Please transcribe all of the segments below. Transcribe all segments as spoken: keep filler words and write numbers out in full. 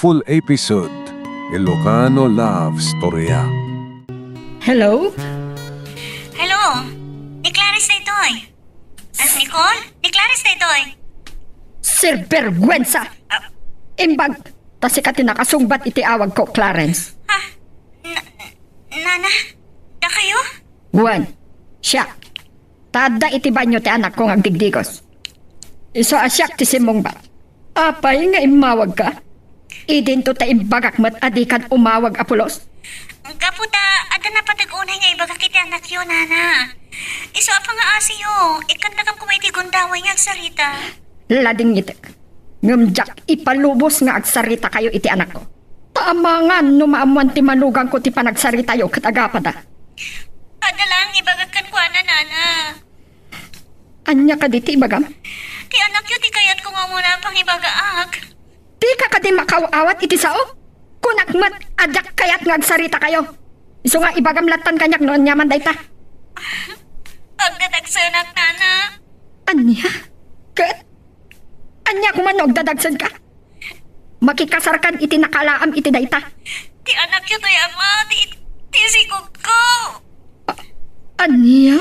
Full episode, Ilocano Love Storya. Hello? Hello! Ni Clarice daytoy. Ah, Nicole? Ni Clarice daytoy. Sir Bergwensa! Ah. Imbag, ta sika ti nakasungbat iti awagko, Clarence. Ha? Na-, Nana? Dakayo? Wen, siak. Ta adda iti banio ti anakko nga agdigdigos. Isu a siak ti simmungbat. Apay nga immawagka? Idinto ta imbagak met a dikan umawag a pulos? Gapu ta adda napateg unay nga ibagak iti anakyo, Nana. Isu a pangaasiyo, ikkandakam koma iti gundaway nga agsarita. Ladingitek. Ngem diak ipalubos nga agsarita kayo iti anakko. Ta amangan no maammoan ti manuganko ti panagsaritayo ket agapada. Adda laeng ibagak kenkuana, Nana. Ania kadi ti ibagam? Ti anakyo ti kayatko nga umuna pangibagaak. Dika kadi makaaw-awat iti sao? Kunak met a diak kayat nga agsarita kayo. Isu nga ibagam lattan kaniak no aniaman dayta. Agdadagsenak, Nana. Ania? Ket? Ania koma no agdadagsenka? Makikasarkan iti nakaalaam iti dayta. Ti anakyo toy ama, ti, ti sigudko. A-, ania?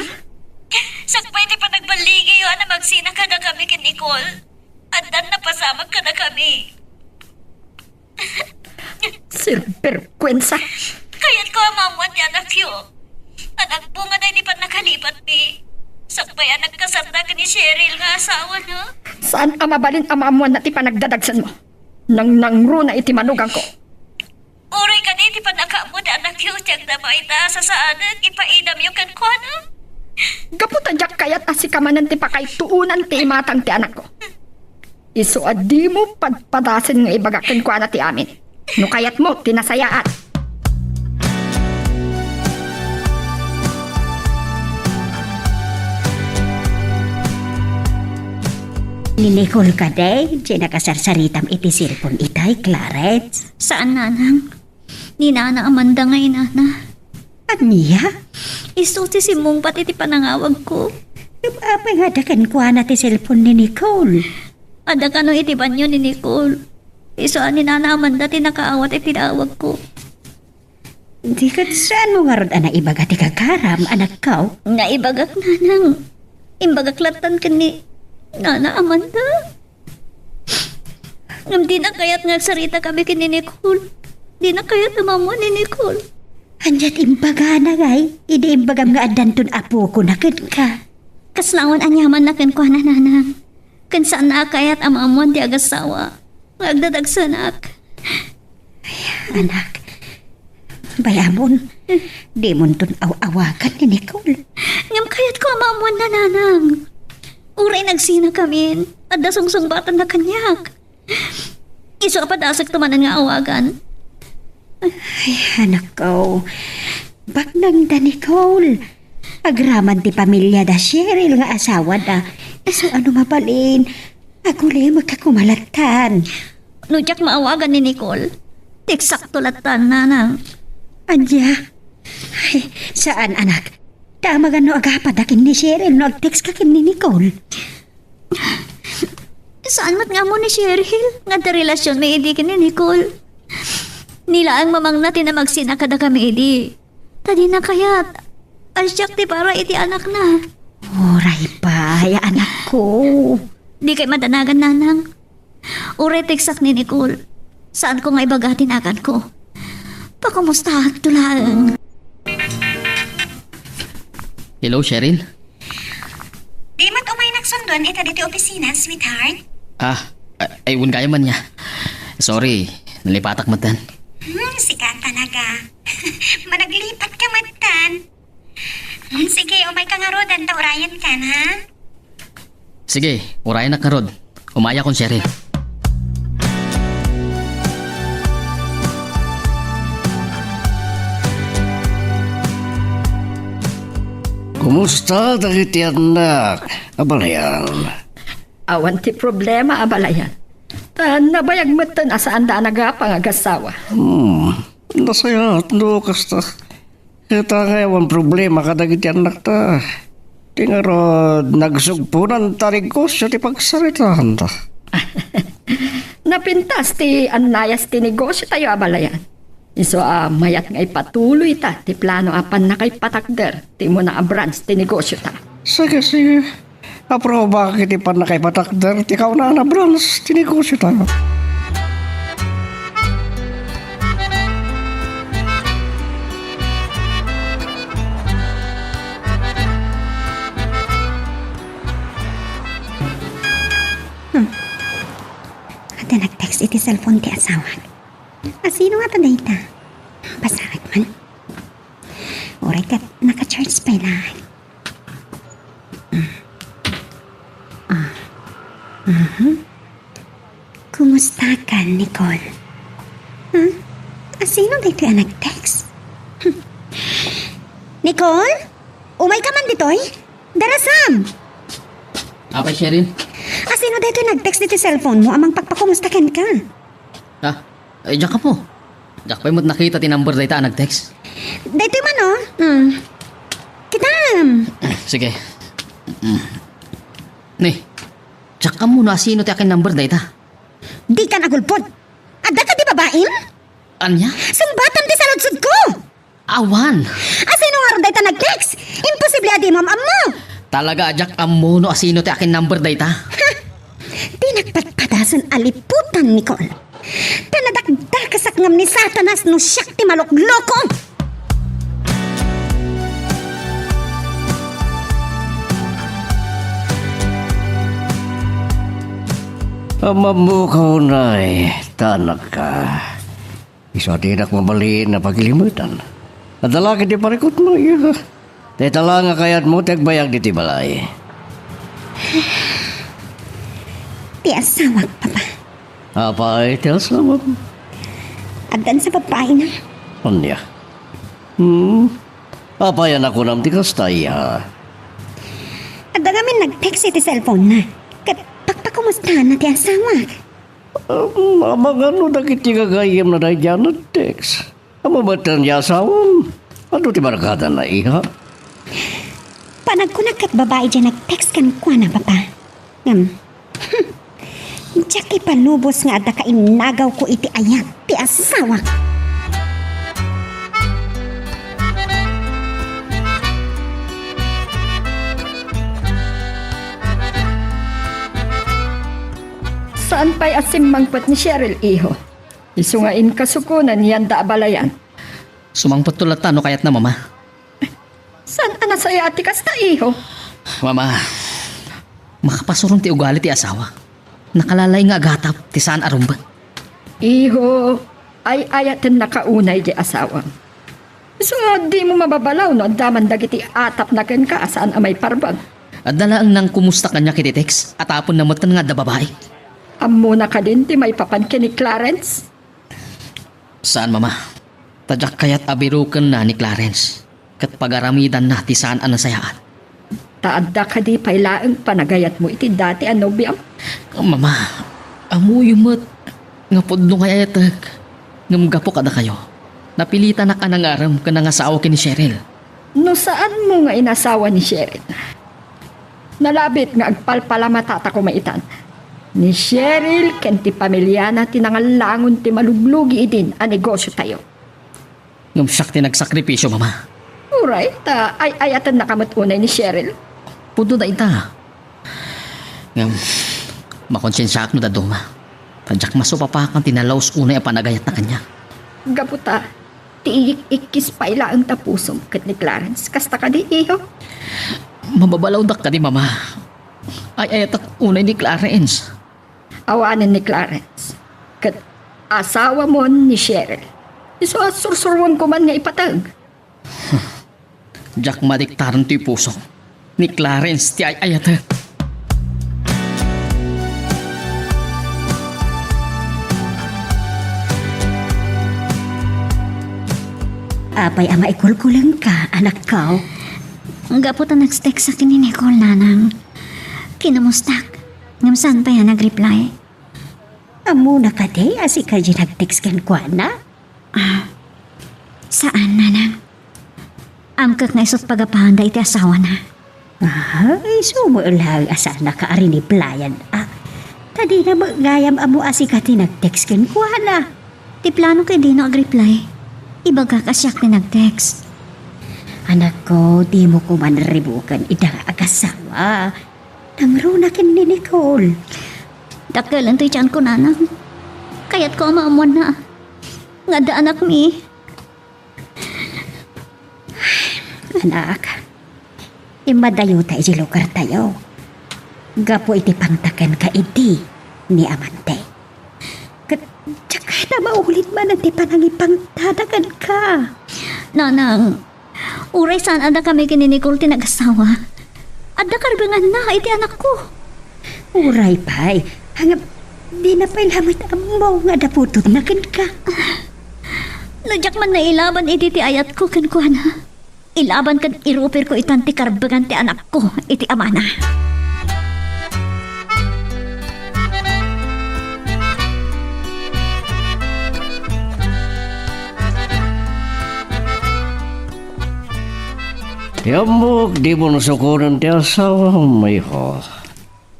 Sakbay ti panagballigiyo a namagsina kadakami ken Nicole, addan napasamak kadakami. Sir Bergwensa. Kayatko a maammoan ti anakyo. Anak, bunga daydi pannakalibatmi. Sakbay a nagkasarda ken ni Cheryl nga asawana. Saan a mabalin a maammoanna ti panagdadagsenmo? Nangnangruna iti manuganko. Uray kadi ti pannakaammo ti anakyo ti agdama ita a sasaanen, ipaidamyo kenkuana. Gapu ta diak kayat a sika manen ti pakaituonan ti imatang ti anakko. Isu a dimo padpadasen nga ibagak kenkuana ti amin. No kayatmo ti nasayaat. Ni Nicole kadi ti nakasarsaritam iti cellphone itay, Clarence? Saan, Nanang. Ni Nana Amanda nga inana. Ania? Isu ti simmungbat iti panangawagko. Ngem apay nga adda kenkuana ti cellphone ni Nicole? Adda kano iti banio ni Nicole. Isu a ni Nana Amanda ti nakaawat iti awagko. Di ket saanmo ngarud a naibaga ti gagaram, anakko? Naibagak, Nanang. Imbagak lattan ken ni Nana Amanda. Ngem dina kayat nga agsarita kami ken ni Nicole. Dina kayat a maammoan ni Nicole. Ania ti imbagana, ngay? Idi imbagam nga addanton apokona kenka. Kasla awan aniamanna kenkuana, Nanang. Ken saanna a kayat a maammoan ti agasawa nga agdadagsenak. Ay, anak, bayamon, dimonton aw-awagan ni Nicole. Ngem kayatko a maammoanna, Nanang. Uray nagsinakamin, adda sungsungbatanna kaniak. Isu a padasekto manen nga awagan. Ay, anakko, baknangda, Nicole. Agraman ti pamiliada Cheryl nga asawada. Isu a no mabalin, agulimekka koma lattan. No diak maawagan ni Nicole, teksakto lattan, Nanang. Ania? Ay, saan, anak. Damagan no agapada ken ni Cheryl no agtekska ken ni Nicole. Saan met nga ammo ni Cheryl nga adda relasionmi idi ken ni Nicole? Ni laeng mamangna ti namagsina kadakami idi. Ta dina kayat a siak ti para iti anakna. Uray pay, anakko. Dikay madanagan, Nanang. Uray teksak ni Nicole, saanko nga ibaga ti naganko. Pakumustaakto laeng. Hello, Cheryl? Di met umaynak sundon ita ditoy opisina, sweetheart? Ah, ay, ay, wen gayam ania. Sorry, nalipatak metten. Hmm, sika talaga. Managlipat ka metten. Hmm, sige, umayka ngarud, ta urayenkan, ha? Sige, urayenak ngarud. Umayakon, Cheryl. Kumusta dagiti annak, abalayan? Awan ti problema, abalayan. Ta nabayag metten a saanda a nagapa nga agassawa. Hmm, nasayaat no kasta. Ita nga awan problema kadagiti annakta. Ti ngarud, nagsugponan ta negosio ti pagsaritaanta. Napintas ti annayas ti negosiotayo a balayan. Isu a mayat nga ipatuloyta ti plano a pannakaipatakder ti umuna a branch ti negosiota. Sige, sige. Aprobak iti pannakaipatakder ti kaunaan a branch ti negosiota. Hmm. Adda nag-text iti cellphone ti asawak. Asino nga ta dayta? Basaek man. Uray ket naka-charge pay laeng. Ah. Ah. Aha. Kumusta ka, Nicole? Huh? Asino daytoy a nag-text? Nicole? Umay ka man ditoy? Darasam! Apay, Cheryl? Asino daytoy nag-text ditoy cellphone mo a mangpakpakumusta kenka? Ha? Ay, diak ammo. Diak pay met nakita ti number dayta a nag-text. Daytoy man, oh. Hmm. Kitam. Sige. Mm. Ni, diak ammo no asino ti akin number dayta. Dikan agulpod. Adda kadi babaim? Ania? Sungbatam ti saludsodko. Awan. Asino ngarud dayta nag-text? Imposible a dimo am-ammo. Talaga a diak ammo no asino ti akin number dayta. Ha? Ti nagpadpadasen a liputan, Nicole. Ta nadakdakasak ngem ni Satanas no siak ti malukloko. Ammammoka unay, ta anakka. Isu a dinak mabalin a pagilimetan. Adda la ketdi parikutmo, iya. Dayta la nga kayatmo ti agbayag ditoy balay. Ti asawak, Papa. Apay ti asawam? Addan sa babaina. Ania? Hmm? Apay a nakunam ti kasta, iya? Adda ngamin nag-text iti cellphone na. Ket pakpakumustana ti asawak. Um, amangan no dagiti gagayyemna daydiay a nag-text. Ammom metten ti asawam? Adu ti barkadana, iha? Panagkunak ket babai diay nag-text kenkuana, Papa. Ngem, diak ipalubos nga adda kainnagawko iti ayat ti asawak. Saan pay a simmangpet ni Cheryl, iho? Isu nga inkasuko nga niyanda a balayan. Sumangpetto latta no kayatna, Mama. Saan a nasayaat ti kasta, iho? Mama, makapasuron ti ugali ti asawa. Nakalalay nga agatap ti saan a rumbeng. Iho, ay-ayatennaka unay ti asawam. Isu a dimo mababalaw no adda man dagiti atapna kenka a saan a maiparbeng. Adda laeng nangkumusta kaniak iti text, a taponna metten nga adda babai. Ammona kadin ti maipapan ken ni Clarence? Saan, Mama. Ta diak kayat a birokenna ni Clarence, ket pagaramidanna ti saan a nasayaat. Ta adda kadi pay laeng panagayatmo iti dati a nobiam? Mama, ammoyo met nga pudno nga ay-ayatek. Ngem gapu kadakayo, napilitanak a nangarem ken nangasawa ken ni Cheryl. No saanmo nga inasawa ni Cheryl, nalabit nga agpalpalamatata koma itan. Ni Cheryl ken ti pamiliana ti nangallangon ti maluglugi idin a negosiotayo. Ngem siak ti nagsakripisio, Mama. Uray, ta ay-ayatennaka met unay ni Cheryl. Pudno dayta. Ngem, makonsensiaak no dadduma. Ta diak masupapakan ti nalaus unay a panagayatna kaniak. Gapu ta, ti iyik-ikkis pay laeng ta pusom ket ni Clarence. Kasta kadi, iho? Mababalawdak kadi, Mama. Ay-ayatek unay ni Clarence. Awanen ni Clarence. Ket asawamon ni Cheryl. Isu a sursuruenko man nga ipateg. Diak madiktaren ti pusom. Ni Clarence ti ay-ayatek. Apay a maikulkulengka, anakko? Gapu ta nag-text-ak ni Nicole, nanang. Kinamustak. Ngem saan pay a nag-reply? Ammona kadi a sika diay nag-text kenkuana? Ah, saan, nanang. Amkek nga isut' pagapanda iti asawana. Ah, isu met laeng a saannaka a riniplayan, a. Ta dina met gayam ammo a sika ti nag-text kenkuana. Ti plano ket dino agreply. Ibagak a siak ti nag-text. Anakko, dimo koma ribuken ida nga agasawa. Nangruna ken ni Nicole. Dakkel ti tianko, nanang. Kayatko a maammoanna nga adda anakmi. Anak, immadayota iti lugartayo gapu iti pangtakenka idi ni amante. Ket diak kayat a maulit manen ti panangipangtada kenka. Nanang, uray saan a dakami ken ni Nicole ti nagasawa, adda karbenganna iti anakko. Uray pay, ngem dina pay lamet ammo nga adda putotna kenka. No diak man nailaban idi ti ayatko kenkuana, ilaban ken irupirko itan ti karbengan ti anakko iti amana. Ti ammok, dimo sukonen ti asawam, iho.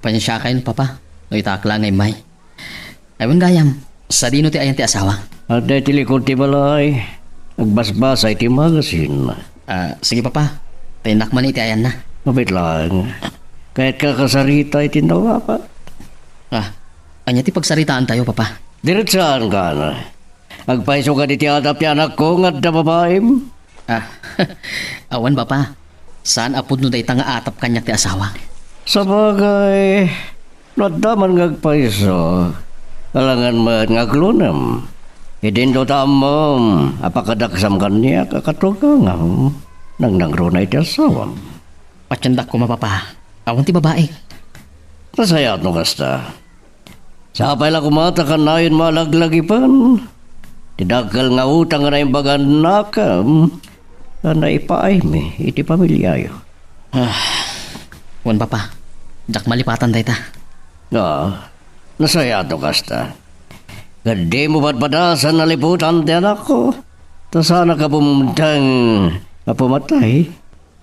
Pasensiakayon, Papa, no itaak la nga immay. Ay, wen gayam, sadino ti ayan ti asawa? Adda iti likod ti balay. Agbasbasa iti magasin. Ah, sige, Papa. Ta innak man iti ayanna. Mabit lang. Kayatka kasarita iti nawapat. Ah, ania ti pagsaritaantayo, Papa? Diretsaan ka na. Agpayso kadi ti atap ti anakko nga adda babaim? Ah, awan, Papa. Saan a pudno dayta nga atap kaniak ti asawa. Sabagay, no adda man nga agpayso, alangan met nga aglunem. Idinto ta ammom a pakadaksam kaniak a katugangam. Nangnangruna iti asawam. Patiendak koma, Papa. Awan ti babai. Nasayaat no kasta. Sapay la koma ta kannayon mo a laglagipen ti dakkel nga utang nga naimbagannakam a naipaaymi iti pamiliayo. Ah, wen, Papa, diak malipatan dayta. Ah, nasayaat no kasta. Ket dimo padpadasen a liputan ti anakko, ta saanak a bumteng a pumatay.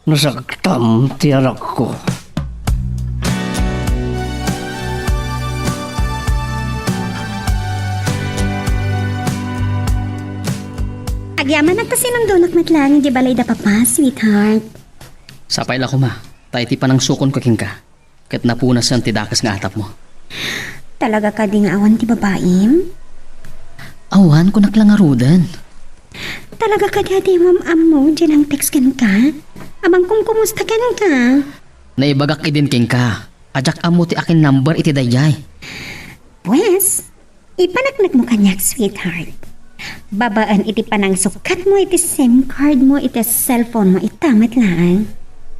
Nasaktam ti anakko. Agyamanak ta sinundonak met laeng idiay balay da Papa, sweetheart. Sapay la koma, ta iti panangsukonko kenka, ket napunasen ti dakes nga atapmo. Talaga kadi nga awan ti babaim? Awan, kunak la ngaruden. Talaga kadi a dimom ammo diay nang-text kenka? Amangan kumusta kenka? Naibagak idin kenka a diak ammo ti akin number iti daydiay. Pues, ipaneknekmo kaniak, sweetheart. Babaen iti panangsukatmo iti SIM card mo iti cellphone mo ita met laeng.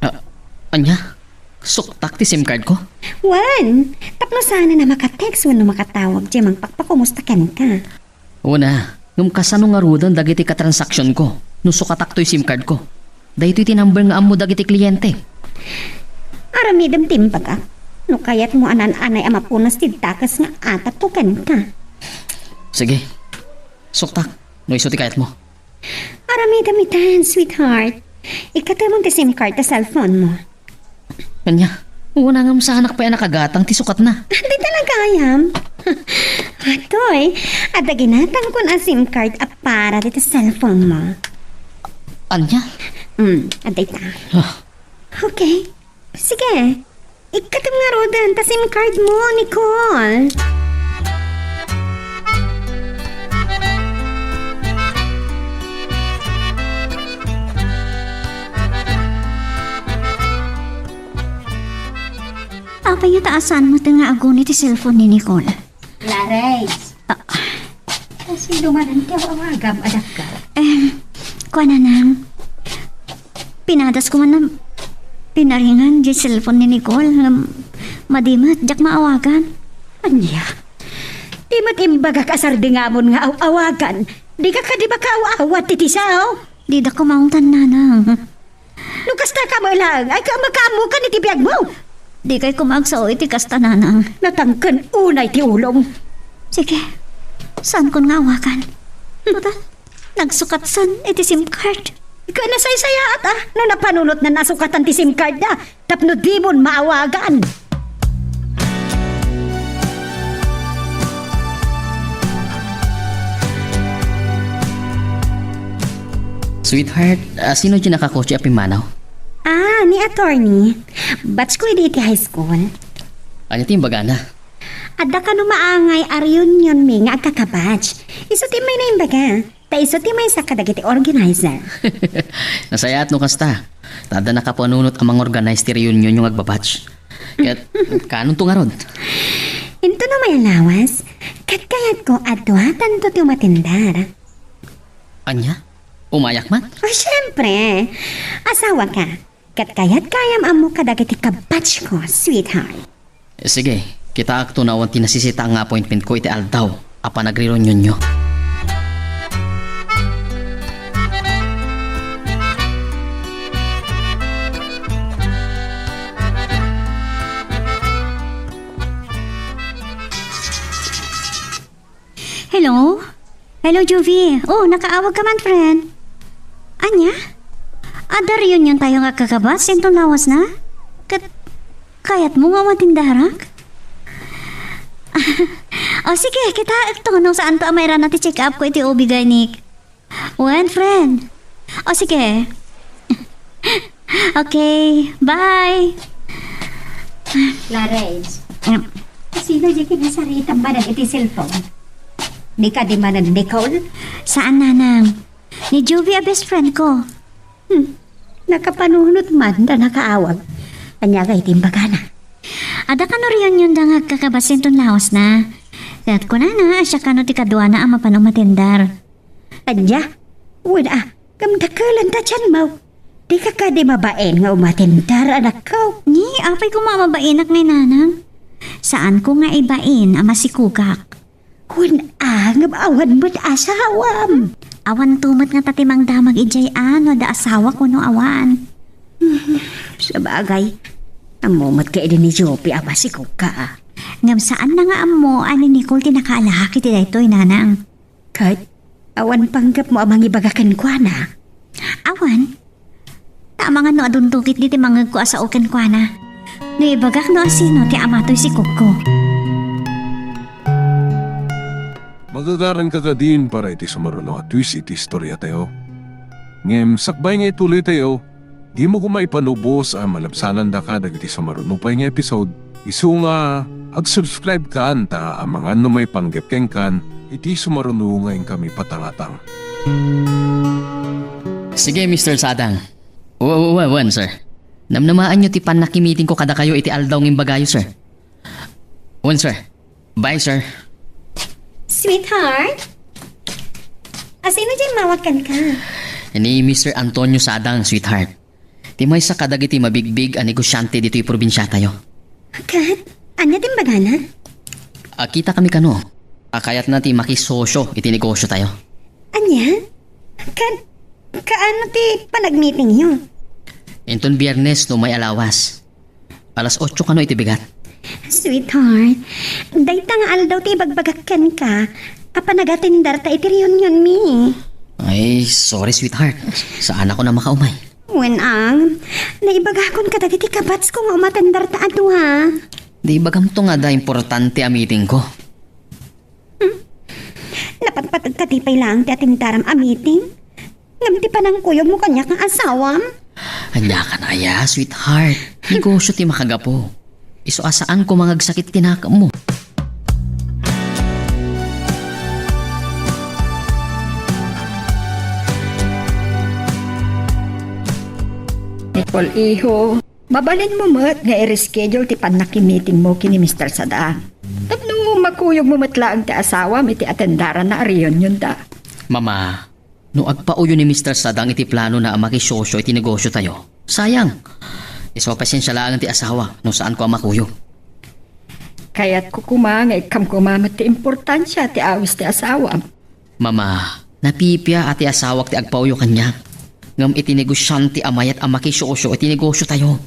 Ah, ania? Suktak ti SIM card ko? Wen, tapno saanen a maka-text wenno makatawag diay mangpakpakumusta kenka. Una, ngem kasano ngaruden dagiti katransaksyon ko no sukatak toy SIM card ko? Daytoy ti number nga ammo dagiti kliyente. Aramidem ti imbagak. No kayatmo a naan-anay a mapunas ti dakes nga atapko kenka. Sige. Suktak, no isu ti kayatmo. Aramidem itan, sweetheart. Ikkatemon ti SIM card ta cellphone mo. Ania, una ngem saanak pay a nakagatang ti sukatna. Di talaga, ayam. Atoy, adda ginatangkon a SIM card a para dita cellphone mo. Ania? Hmm, adda ita. Ah. Okay. Sige. Ikkatem ngaruden ta SIM card mo, Nicole. Apay nga ta saan met nga aguni ti cellphone ni Nicole? Lares. Ah. Sino man ti aw-awagam, adakka? Em, kuana, nang. Pinadasko man a pinaringan diay cellphone ni Nicole, ngem madi met, diak maawagan. Ania? Di met imbagak a sardingamon nga aw-awagan. Dika kadi makaaw-awat iti sao? Didak kumaungtan, nanang. No kasta ka met laeng, ay ka makaammokan iti biagmo. Dikay koma agsao iti kasta, nanang. Natangken unay ti ulom. Sige, saankon nga awagan. Total, nagsukatsan iti SIM card. Ika nasaysayaat, ah, no napanunotna a sukatan ti SIM card na, tapno dimon maawagan. Sweetheart, ah, sino diay nakakotse a pimmanaw? Ah, ni attorney. Batch ko idi iti high school. Ania ti imbagana? Adda kano maangay a reunion mi nga agkakabatch. Isu ti may naimbaga. Ta isu ti maysa kadagiti organizer. Nasayaat no kasta. Ta adda nakapanunot a mangorganize ti reunion nga agbabatch. Ket, kaanonto ngarud? Intono may lawas, ket kayatko a duatanto ti umatindar. Ania? Umayak man? O, siyempre. Asawa ka. Ket kayat gayam ammo kadagiti kabatch ko, sweetheart. Sige, kitaakto no awan ti nasisita nga appointment ko iti aldaw a panagrereunionyo. Hello? Hello, Juvie. Oh, nakaawag ka man, friend. Ania? Adda reunion tayo nga agkakabatch inton lawasna? Ket kayatmo nga umatindarak? O sige, kitaekto no saanto a mairana ti check-up ko iti O B-gynek. Wen, friend. O sige. Okay, bye. Clarence, sino diay kinasaritam manen iti cellphone? Ni kadi manen Nicole? Saan, nanang. Ni Juvie a best friend ko. Hmm. Nakapanunot man ta nakaawag. Ania gayam ti imbagana? Adda kano reunion da nga agkakabatch inton lawasna. Ket kunana a siak kano ti kaduana a mapan umatindar. Ania? Wen a, ngem dakelen ta tianmo. Dika kadi mabain nga umatindar, anakko? Ni, apay koma a mabainak ngay, nanang? Saanko nga ibain a masikogak. Wen a, ngem awan met asawam. Awanto met ngata ti mangdamag idiay a no adda asawak wenno awan. Sabagay, ammo met kadi ni Juvie a masikogka a. Ngem saanna nga ammo a ni Nicole ti nakaalak iti daytoy, nanang. Ket awan panggepmo a mangibaga kenkuana? Awan. Ta amangan no adunto ketdi ti mangngegko a sao kenkuana. No ibagak no asino ti ama toy sikogko. Magagaranka kadin para iti sumaruno a twist iti istoriatayo. Ngem sakbay nga ituloytayo, dimo koma ipanubos a malabsanandaka dagiti sumaruno pay nga episode. Isu nga, ag-subscribe kan ta amangan no maipanggep kenkan iti sumaruno nga inkami patangatang. Sige, Mister Sadang. Wa-, wa-, wa-, wen, sir. Namnamaanyo ti pannakimitingko kadakayo iti aldaw nga imbagayo, sir. Wen, sir. Bye, sir. Sweetheart? Asino diay mawag kenka? Ni Mister Antonio Sadang, sweetheart. Ti maysa kadagiti mabigbig a negosiante ditoy probinsiatayo. Ket, ania ti imbagana? Agkitakami kano, a kayatna ti makisosyo iti negosiotayo. Ania? Ket, kaano ti panagmitingyo? Inton Biernes no umay a lawas. Alas otso kano iti bigat. Sweetheart, dayta nga aldaw ti ibagbagak kenka a panagatindarta iti reunionmi. Ay, sorry, sweetheart. Saanakon a makaumay. Wen a, naibagakon kadagiti kabatsko nga umatendarta a dua. Di ibagamto nga adda importante a meetingko. Hmm? Napatpateg kadi pay laeng ti atendaram a meeting? Ngem ti panangkuyogmo kaniak nga asawam? Ania kan aya, sweetheart? Negosyo ti makagapu. Isu a saan koma nga agsakit ti nakemmo. Nicole, iho, mabalinmo met nga i-reschedule ti pannakimitingmo ken ni Mister Sadang. Tapno makuyogmo met laeng ti asawam iti atendaranna a reunionda. Mama, no agpauyo ni Mister Sadang iti planona a makisosyo iti negosiotayo, sayang. Isu a pasensia laeng ti asawak no saanko a makuyog. Kayatko koma nga ikkam koma met ti importansia ti awis ti asawam. Mama, napipia a ti asawak ti agpauyo kaniak. Ngem iti negosiante a mayat a makisosyo iti negosiotayo.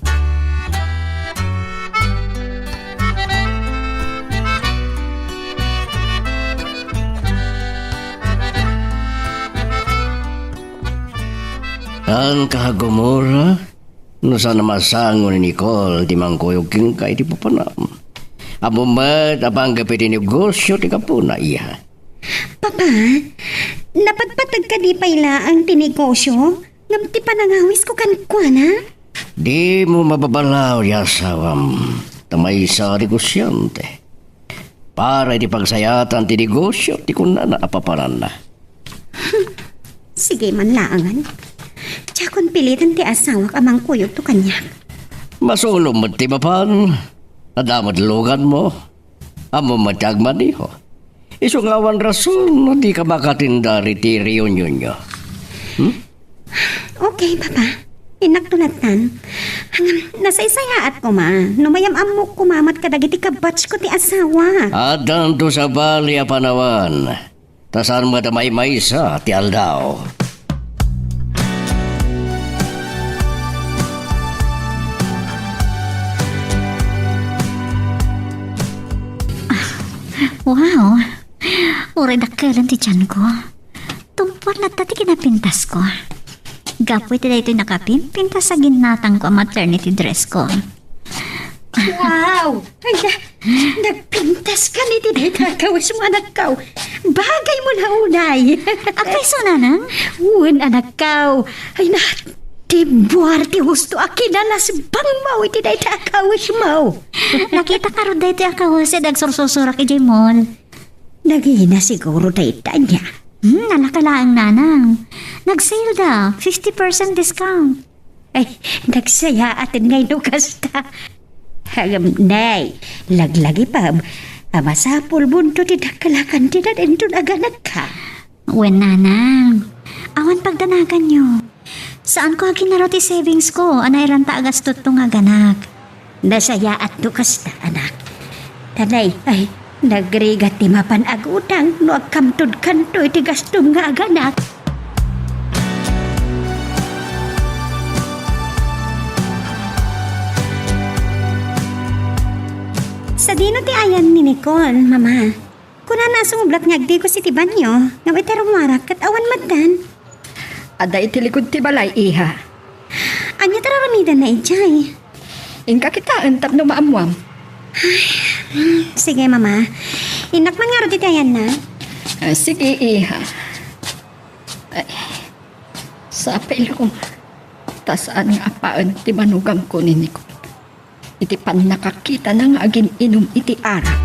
Ang kahagumura, no saan a masango ni Nicole ti mangkuyog kenka iti papanam. Ammom met a panggep iti negosio ti gapuna, iha. Papa, napadpad Nagkadi pay laeng ti negosyo, ngem ti panangawisko kenkuana? Dimo mababalaw ti asawam, ta maysa a negosyante. Para iti pagsayaatan ti negosyo ti kunana a papananna. Sige man laengen. Diakon piliten ti asawak a mangkuyogto kaniak. Masulom met ti mapan. Adda met luganmo. Ammom met ti agmaneho. Isu nga awan rason no dika makaatendar iti reunionyo. Hmm? Okay, Papa. Innakto lattan. Ngem, nasaysayaat koma no mayam-ammok koma met kadagiti kabatchko ti asawa. Addanto sabali a panawen. Ta saan met a maymaysa ti aldaw. Wow! Uray dakkelen ti tianko. Tungpal latta ti kinapintasko. Gapu iti daytoy nakapimpintas a ginnatangko a maternity dressko. Wow! Ay, na-, nagpintas ka ni ti dayta a kawesmo, anakko. Bagay mo na unay. Apay, so, nanang? Wen, anakko. Ay, na, timbuar ti husto a kinalasbang mo iti dayta a kawesmo. Nakita ka rod dayta a kawes a agsursursurak idiay mall. Nagina siguro dayta ania. Hmm, nalaka laeng, nanang. Nag-sale da, fifty percent discount. Ay, nagsayaaten ngay no kasta. Ngem, nay, laglagipem a masapulmonto ti dakkel a kantidad inton aganakka. Wen, nanang, awan pagdanaganyo. Saanko a ginarud ti savings ko a nairanta a gastotto nga aganak. Nasayaat no kasta, anak. Ta nay, ay, nagrigat ti mapan agutang no agkamtod kanto iti gastom nga aganak. Sadino ti ayan ni Nicole, Mama? Kunana a sumublat nga agdigos iti banio, ngem iti rummuarak ket awan metten. Adda iti likod ti balay, iha. Ania ti raramidenna idiay? Inka kitaen tapno maammuam. Ay, hmm, sige, Mama. Innak man ngarud iti ayanna. Ah, sige, iha. Ay, sapay la koma. Ta saan nga apaen ti manugangko ni Nicole iti pannakakitana nga agin-inum iti arak.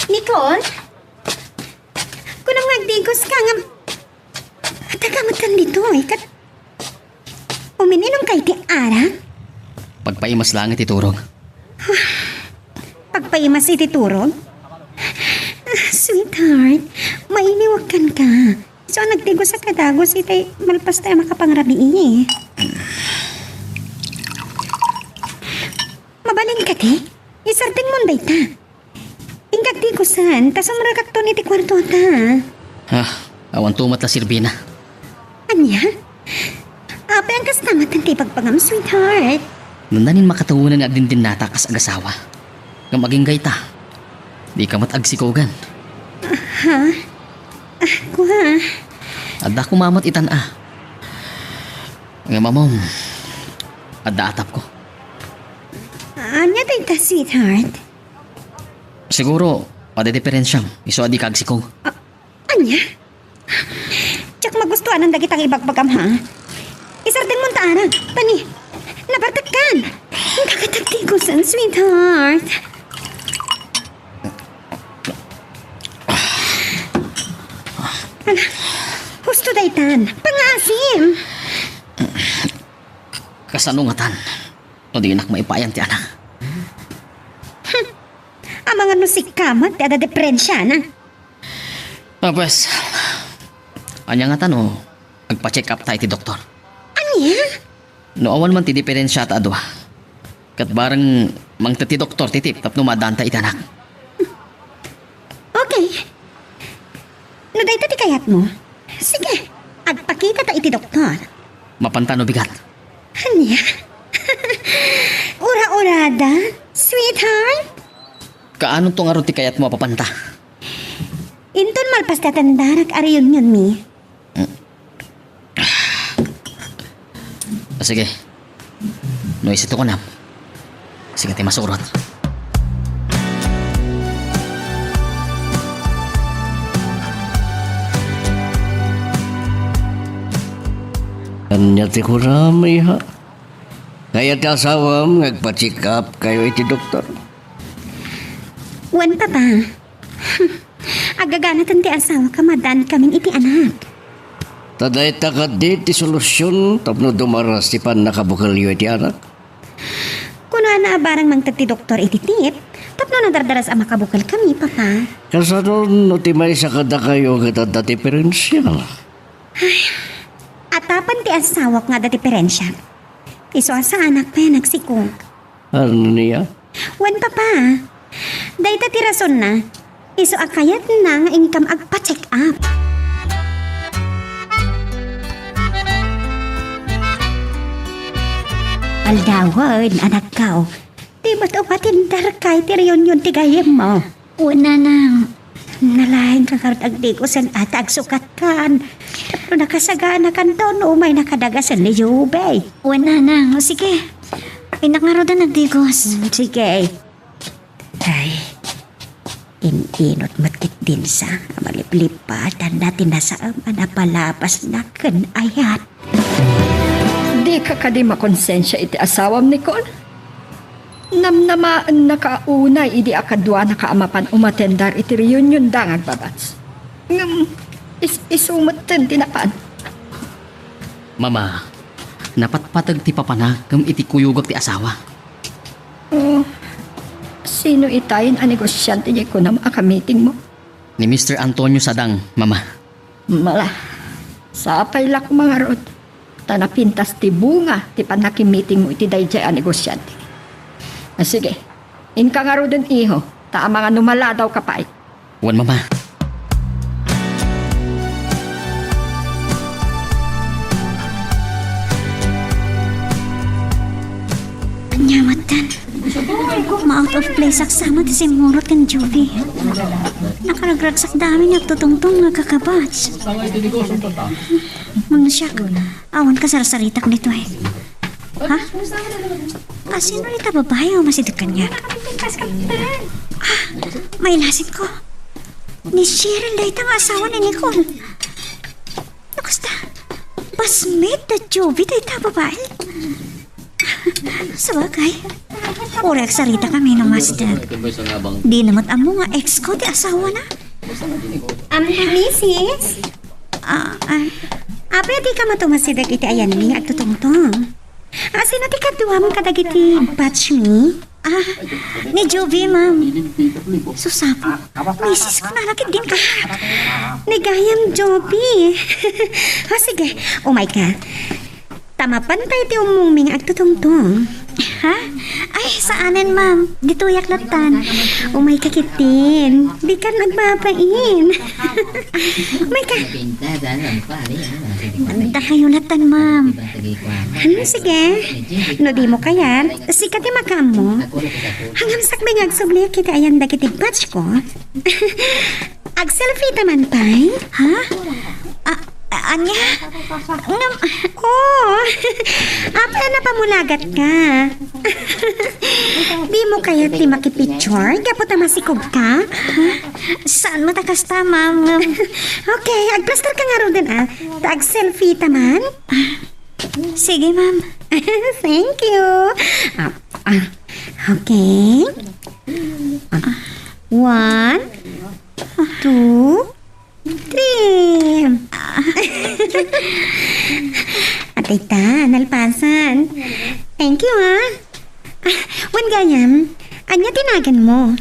Nicole? Kunam nga agdigos ka nga, adda ka met kan ditoy, ket umin-inum ka iti arak? Pagpaimas laeng iti turog. Pagpaimas iti turog? Ah, sweetheart, mailiwak kenka. So, nagdigosak a dagus iti malpas ta a makapangrabii. Mabalin kadi? Isardengmon dayta. Inka agdigusan, ta sumrekakton iti kuartota. Ah, awan to met la serbina. Ania? Apay a kasta met ti ibagbaga, sweetheart? Nannanin makatawenan nga agdindinnatak kas agasawa. Ngem agingga ita, dika met agsikogen. Ha? Ah, kua. Adda koma met itan a. Ngem ammom, adda atapko. Ania dayta, sweetheart? Siguro, adda diperensiam, isu a dika agsikog. Ah, ania? Diak magustuanan dagita nga ibagbagam, ha? Isardengmon ta arak. Tani, nabartekkan. Inka ket agdigusan, sweetheart. Ala, husto daytan. Pangaasim. Kasano ngatan no dinak maipayan ti anak? Hmm. Amangan no sika met ti adda diperensiana. Ah, pues, ania ngata no agpa-check up ta iti doktor? Ania? No awan man ti diperensiata a dua, ket bareng mangted ti doktor ti tip tapno maaddaanta iti anak. Okay. No dayta ti kayatmo, sige, agpakitata iti doktor. Mapanta no bigat? Ania? Ura-urada, sweetheart? Kaanonto ngarud ti kayatmo a mapanta? Inton malpas ti atendarak a reunionmi. Sige. No isito kunam, sika ti masurot. Ania ti kunam, iha? Kayat ti asawam nga agpa-check up kayo iti doktor? Wen, Papa. Agaganaten ti asawak a maaddaankamin iti anak. Ta dayta kadi ti solusion tapno dumaras ti pannakabukelyo iti anak? Kunana a barang mangted ti doktor iti tip tapno nadardaras a makabukelkami, Papa. Kasano no ti maysa kadakayo ket adda diperensia? Atapan ti asawak nga adda diperensia. Isu a saanak pay a nagsikog. Ania? Wen, Papa. Dayta ti rasonna. Isu a kayatna nga inkam agpa-check up. Aldawen, anakko. Di met umatendarka iti reunion ti gayyemmo? Wen, Nanang. Nalaenka ngarud agdigusen a ta agsukatkan. Tapno nakasaganakanto no umaynaka daga ken ni Jubey. Wen, Nanang. O, sige. Innak ngaruden agdigos. Mm, sige. Ay, in-inut met ketdin sa a maliplipatan na ti nasaem a napalabasna ken ayat. Dika kadi makonsensia iti asawam, Nicole? Namnamaennaka unay idi a kaduanaka a mapan umatendar iti reunionda nga agbabats. Ngem, is-, isu metten ti napan. Mama, napatpateg ti papana ngem iti kuyogak ti asawa. Oh, sino itayen a negosiante diay kunam a kamitingmo? Ni Mister Antonio Sadang, Mama. Mala, sapay la koma ngarud, ta napintas ti bunga ti pannakimitingmo iti daydiay a negosiante. Ah, sige, inka ngaruden, iho, ta amangan no maladawka pay. Wen, Mama. Ania metten? Ma-out of place-ak sa met ti simmurot ken Juvie. Nakaragragsak daamin nga agtutungtong nga agkakabats. Mangsiak, awan kasarsaritak ditoy. Ha? Asino dita babai a umasideg kaniak? Ah, mailasin ko. Ni Cheryl dayta nga asawa ni Nicole. No kasta, basmate da Juvie dayta a babai. Sabagay, uray agsaritakami no umasideg. Dina met ammo nga ex ko ti asawana. Am, misis? Ah, ah. Apay a dika met umasideg iti ayanmi nga agtutungtong? Asino ti kaduam kadagiti batch mi? Ah, ni Juvie, ma'am. Sus, Apo. Misis, kunana ketdin ka. Ni gayam, Juvie. O, sige, umayka. Ta mapan pay ti ummongmi nga agtutungtong. Ha? Ay, saanen, ma'am. Ditoyak lattan. Umayka ketdin. Dikan agbabain. Umayka. Dakayo lattan, ma'am. Hmm, sige. No dimo kayat, sika ti makaammo. Ngem sakbay nga agsubli iti ayan dagiti batch ko. Agselfie ta man pay? Ha? A-, a-, ania? Ngem, oh. Apay a napamulagat ka? Dimo kayat ti makipicture gapu ta masikog ka? Ha? Saan met a kasta, ma'am? Ngem, okay, agplaster ka ngaruden, ah. Ta agselfie ta man? Sige, ma'am. Thank you. Ah, ah, okay. Ah, one, two, three. Atay ta, nalpasan. Thank you, ha. Ah, wen gayam, ania ti naganmo?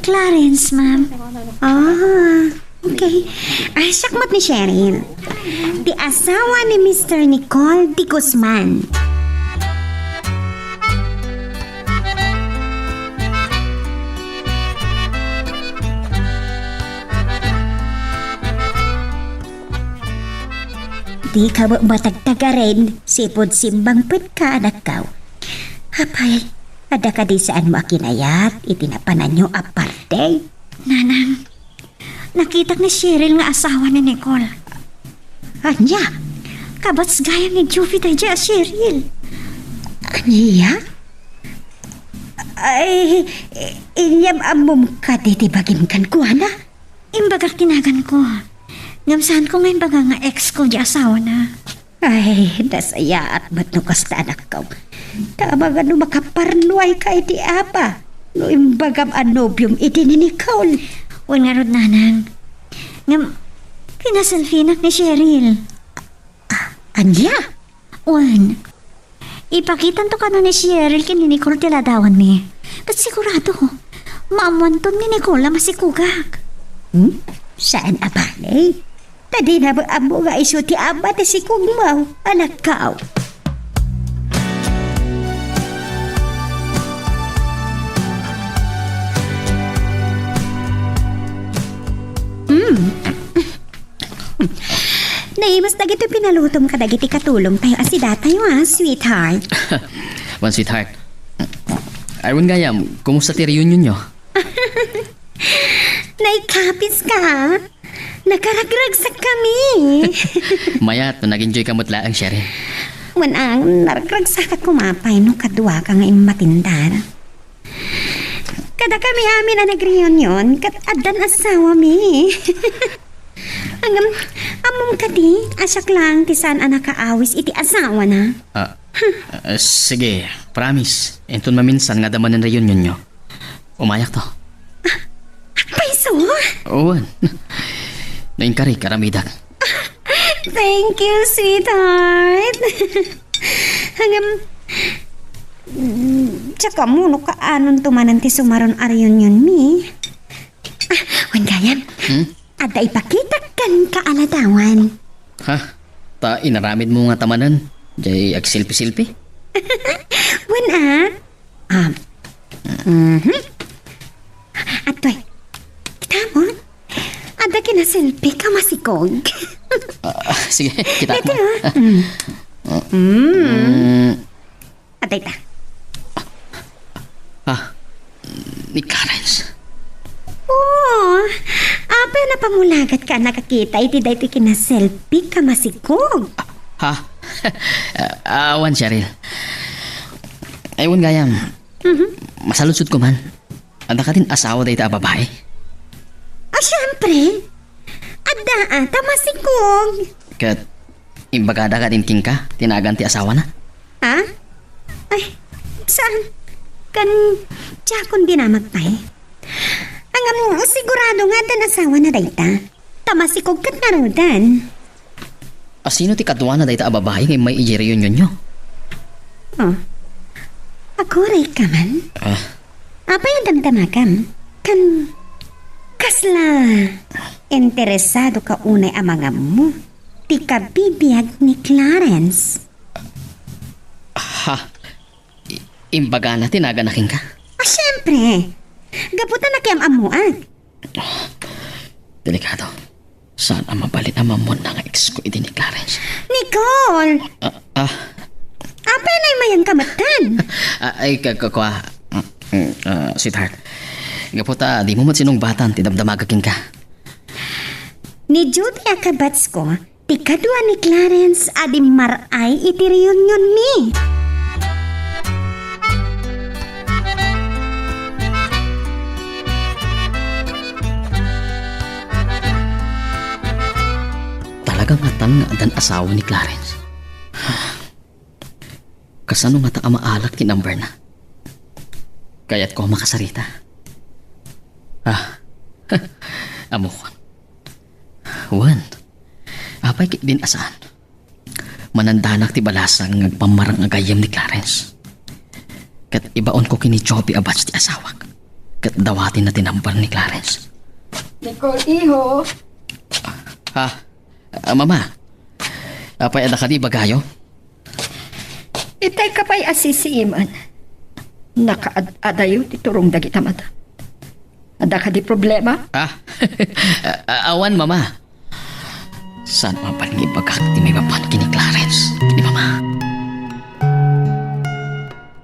Clarence, ma'am. Ah, okay. Ay, siak met ni Cheryl. Ti asawa ni Mister Nicole de Guzman. Dika met matagtagarin, sipud simmangpetka, anakko. Apay, adda kadi saanmo a kinayat iti napananyo a party? Nanang, nakitak ni Cheryl nga asawa ni Nicole. Ania? Kabatsgayam ni Jupiter daydiay a Cheryl. Ania? Ay, inyam ammom kadi ti bagim kenkuana? Imbagak ti naganko. Ngem saanko nga imbaga nga ex ko daydiay asawana. Ay, nasayaat met no kasta, anakko. Ta amangan no makaparnuayka iti apa no imbagam a nobiom idi ni Nicole. Wen ngarud, nanang. Ngem, kinaselfienak ni Cheryl. Ah, ania? Wen, ipakitanto kano ni Cheryl ken ni Nicole ti ladawanmi. Ket sigurado, maammoanton ni Nicole a masikogak. Hmm? Saan a bale? Ta dina met ammo nga isu ti ama ti sikogmo, anakko. Hmm. Naimas dagitoy pinalutom kadagiti katulongtayo a sidatayo, a, sweetheart. Wen, sweetheart. Ay, wen gayam, kumusta ti reunionyo? Naikapiska, a? Nakaragragsakkami. Mayat no nag-enjoyka met laeng, Cheryl. Wen, a, naragragsak koma pay no kaduaka nga immatindar. Kadakami amin a nagreunion, ket addan asawami. Ngem, ammom kadi a siak laeng ti saan a nakaawis iti asawana? Ah, ah, sige, promise. Inton maminsan nga adda manen reunionyo, umayakto. Payso? Wen. No inkarik, aramidak. Thank you, sweetheart. Ngem, diak ammo no kaanonto manen ti sumaron a reunionmi. Ah, wen gayam. Hmm? Adda ipakitak kenka a ladawan. Ha? Ta inaramidmo ngata manen, diay agselfie-selfie? Wen, a. Ah. Mhm. Atoy. Kitam? Adda kinaselfiek a masikog. Ah, sige, kitak. Daytoy, a. Mm. Mm. Adda ita. Ah, ni Clarence. Oo. Apay a napamulagatka a nakakita iti daytoy kinaselfiek a masikog? Ha? Ah, awan, Cheryl. Ay, wen gayam. Mhm. Masaludsodko man. Adda kadin asawa dayta a babai? Ah, siempre. Adda, a, ta masikog. Ket imbagada kadin kenka ti nagan ti asawana? Ha? Ay, saan? Kan, diakon dinamag pay. Ngem, sigurado nga addan asawana dayta. Ta masikog ket ngaruden. A, sino ti kaduana dayta a babai nga immay idiay reunionyo? Oh. Agurayka man? Ah. Apay a damdamagam? Kan, kasla interesadoka unay a mangammo ti kabibiag ni Clarence? Ha? I-, imbagana ti nagana kenka? Ah, siempre. Gapu ta nakiam-ammoak. Delikado. Saan a mabalin a maammoanna nga ex ko idi ni Clarence? Nicole! Ah, ah. Apay a naimayanka metten? Ah, ay, ka-, ka-, kua. Mm, mm, ah, sweetheart. Gapu ta dimo met sinungbatan ti damdamagak kenka. Ni Judy a kabatsko, ti kadua ni Clarence a dimmar-ay iti reunionmi. Talaga ngatan nga addan asawa ni Clarence? Kasano ngata a maalak ti number na? Kayatko a makasarita. Ah, ammok. Wen, apay ketdin a saan? Manandanak ti balasang nga agpammarang a gayyem ni Clarence. Ket ibaonko ken ni Joby a batch ti asawak. Ket dawatenna ti number ni Clarence. Nicole, iho. Ha? Ah, Mama. Apay, adda kadi ibagayo? Itay ka pay a sisiiman. Nakaad-adayo ti turong dagita mata. Adda kadi problema? Ah, a-, awan, Mama. Saan mapan nga ibagak ti maipapan ken ni Clarence, ni Mama?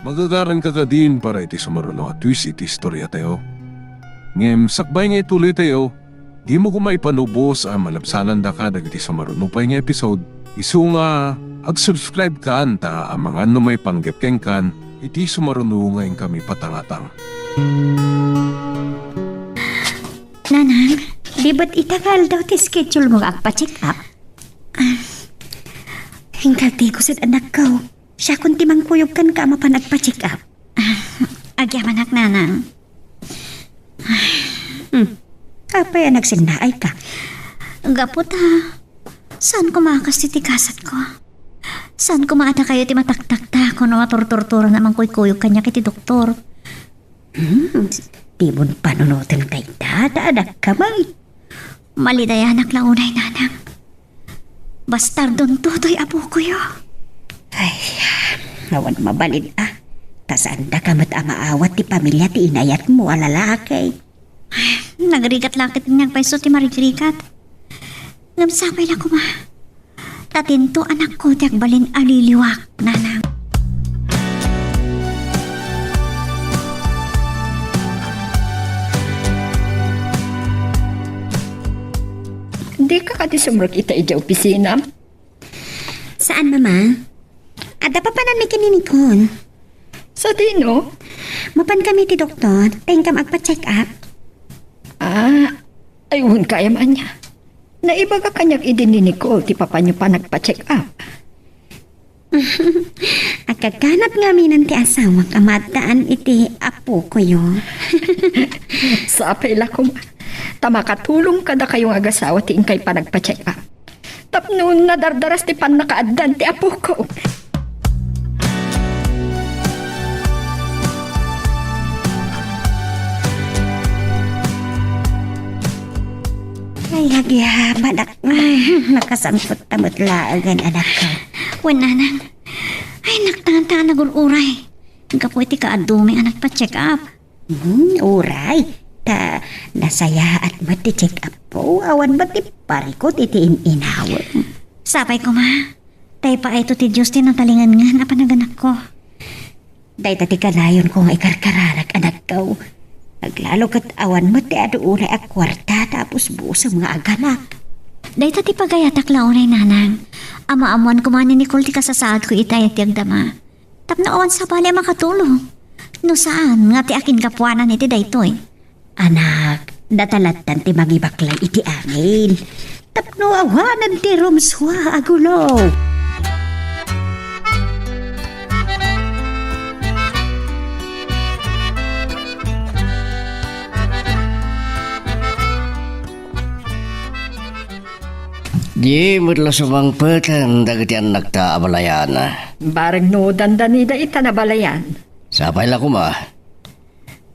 Magagaranka kadin para iti sumaruno a twist iti istoriatayo. Ngem sakbay nga ituloytayo, dimo koma ipanubos a malabsanandaka dagiti sumaruno pay nga episode Isu nga, ag-subscribe kan ta amangan no maipanggep kenkan iti sumaruno nga inkami patangatang. Nanang, di bet ita nga aldaw ti schedule mo nga agpa-check up? Ah, inkaltigo sed anakko. Siakon ti mangkuyog kenka a mapan agpa-check up. Ah, agyamanak, Nanang. Hmm. Apay a nagsinnaayka? Gapu ta, saan koma a kas ti gasatko? Saan koma a dakayo ti mataktaktak wenno maturturturan a mangkuykuyog kaniak iti doktor? Hmm, dimon panunoten dayta, ta adda kamay. Malidayanak la unay, Nanang. Bastardonto toy apokoyo. Ay, awan mabalin a. Ta saandaka met a maawat ti pamilia ti inayatmo a lalaki. Nagrigat la ket nagpayso ti marigrigat. Ngem sapay la koma. Ta tinto anakko ti agbalin a liliwak, Nanang. Dika kadi sumrek ita idiay opisinam? Saan, Mama. Adda papananmi ken ni Nicole. Sadino? Mapan kami ti doktor, ta inkam agpa-check up. Ah, ay, wen kayam ania. Naibaga kaniak idi ni Nicole ti papanyo panagpa-check up. Agkakanat ngaminen ti asawak a maaddaan iti apokoyo. Sapay la koma. Ta makatulong kadakayo nga agasawa ti inkay panagpa-check up. Tapno nadardaras ti pannakaaddan ti apoko. Ay, agyamanak. Ay, nakasangpet ta met laengen, anakko. Wen, Nanang. Ay, naktangan ta a nagur-uray. Gapu iti kaadumi a nagpa-check up. Hmm, uray. Ta nasayaat met ti check-up ko. Awan met ti parikut iti in-inawem. Sapay koma. Ta ipaayto ti Dios ti natalingengen a panaganakko. Dayta ti kanayonko nga ikarkararak, anakko. Aglalo ket awan met ti adu unay a kuarta ta apusbusem nga aganak. Dayta ti pagayatak la unay, Nanang. Ammoammoan koma ni Nicole ti kasasaadko ita iti agdama. Tapno awan sabali a makatulong. No saan nga ti akingapuanan iti daytoy. Anak, data lattan ti mangibaklay iti angin. Tapno awanen ti rumsua a gulo. Di met la sumangpeten dagiti annakta a balayan. Bareng no dandanida ita nabalayan. Sapay la koma.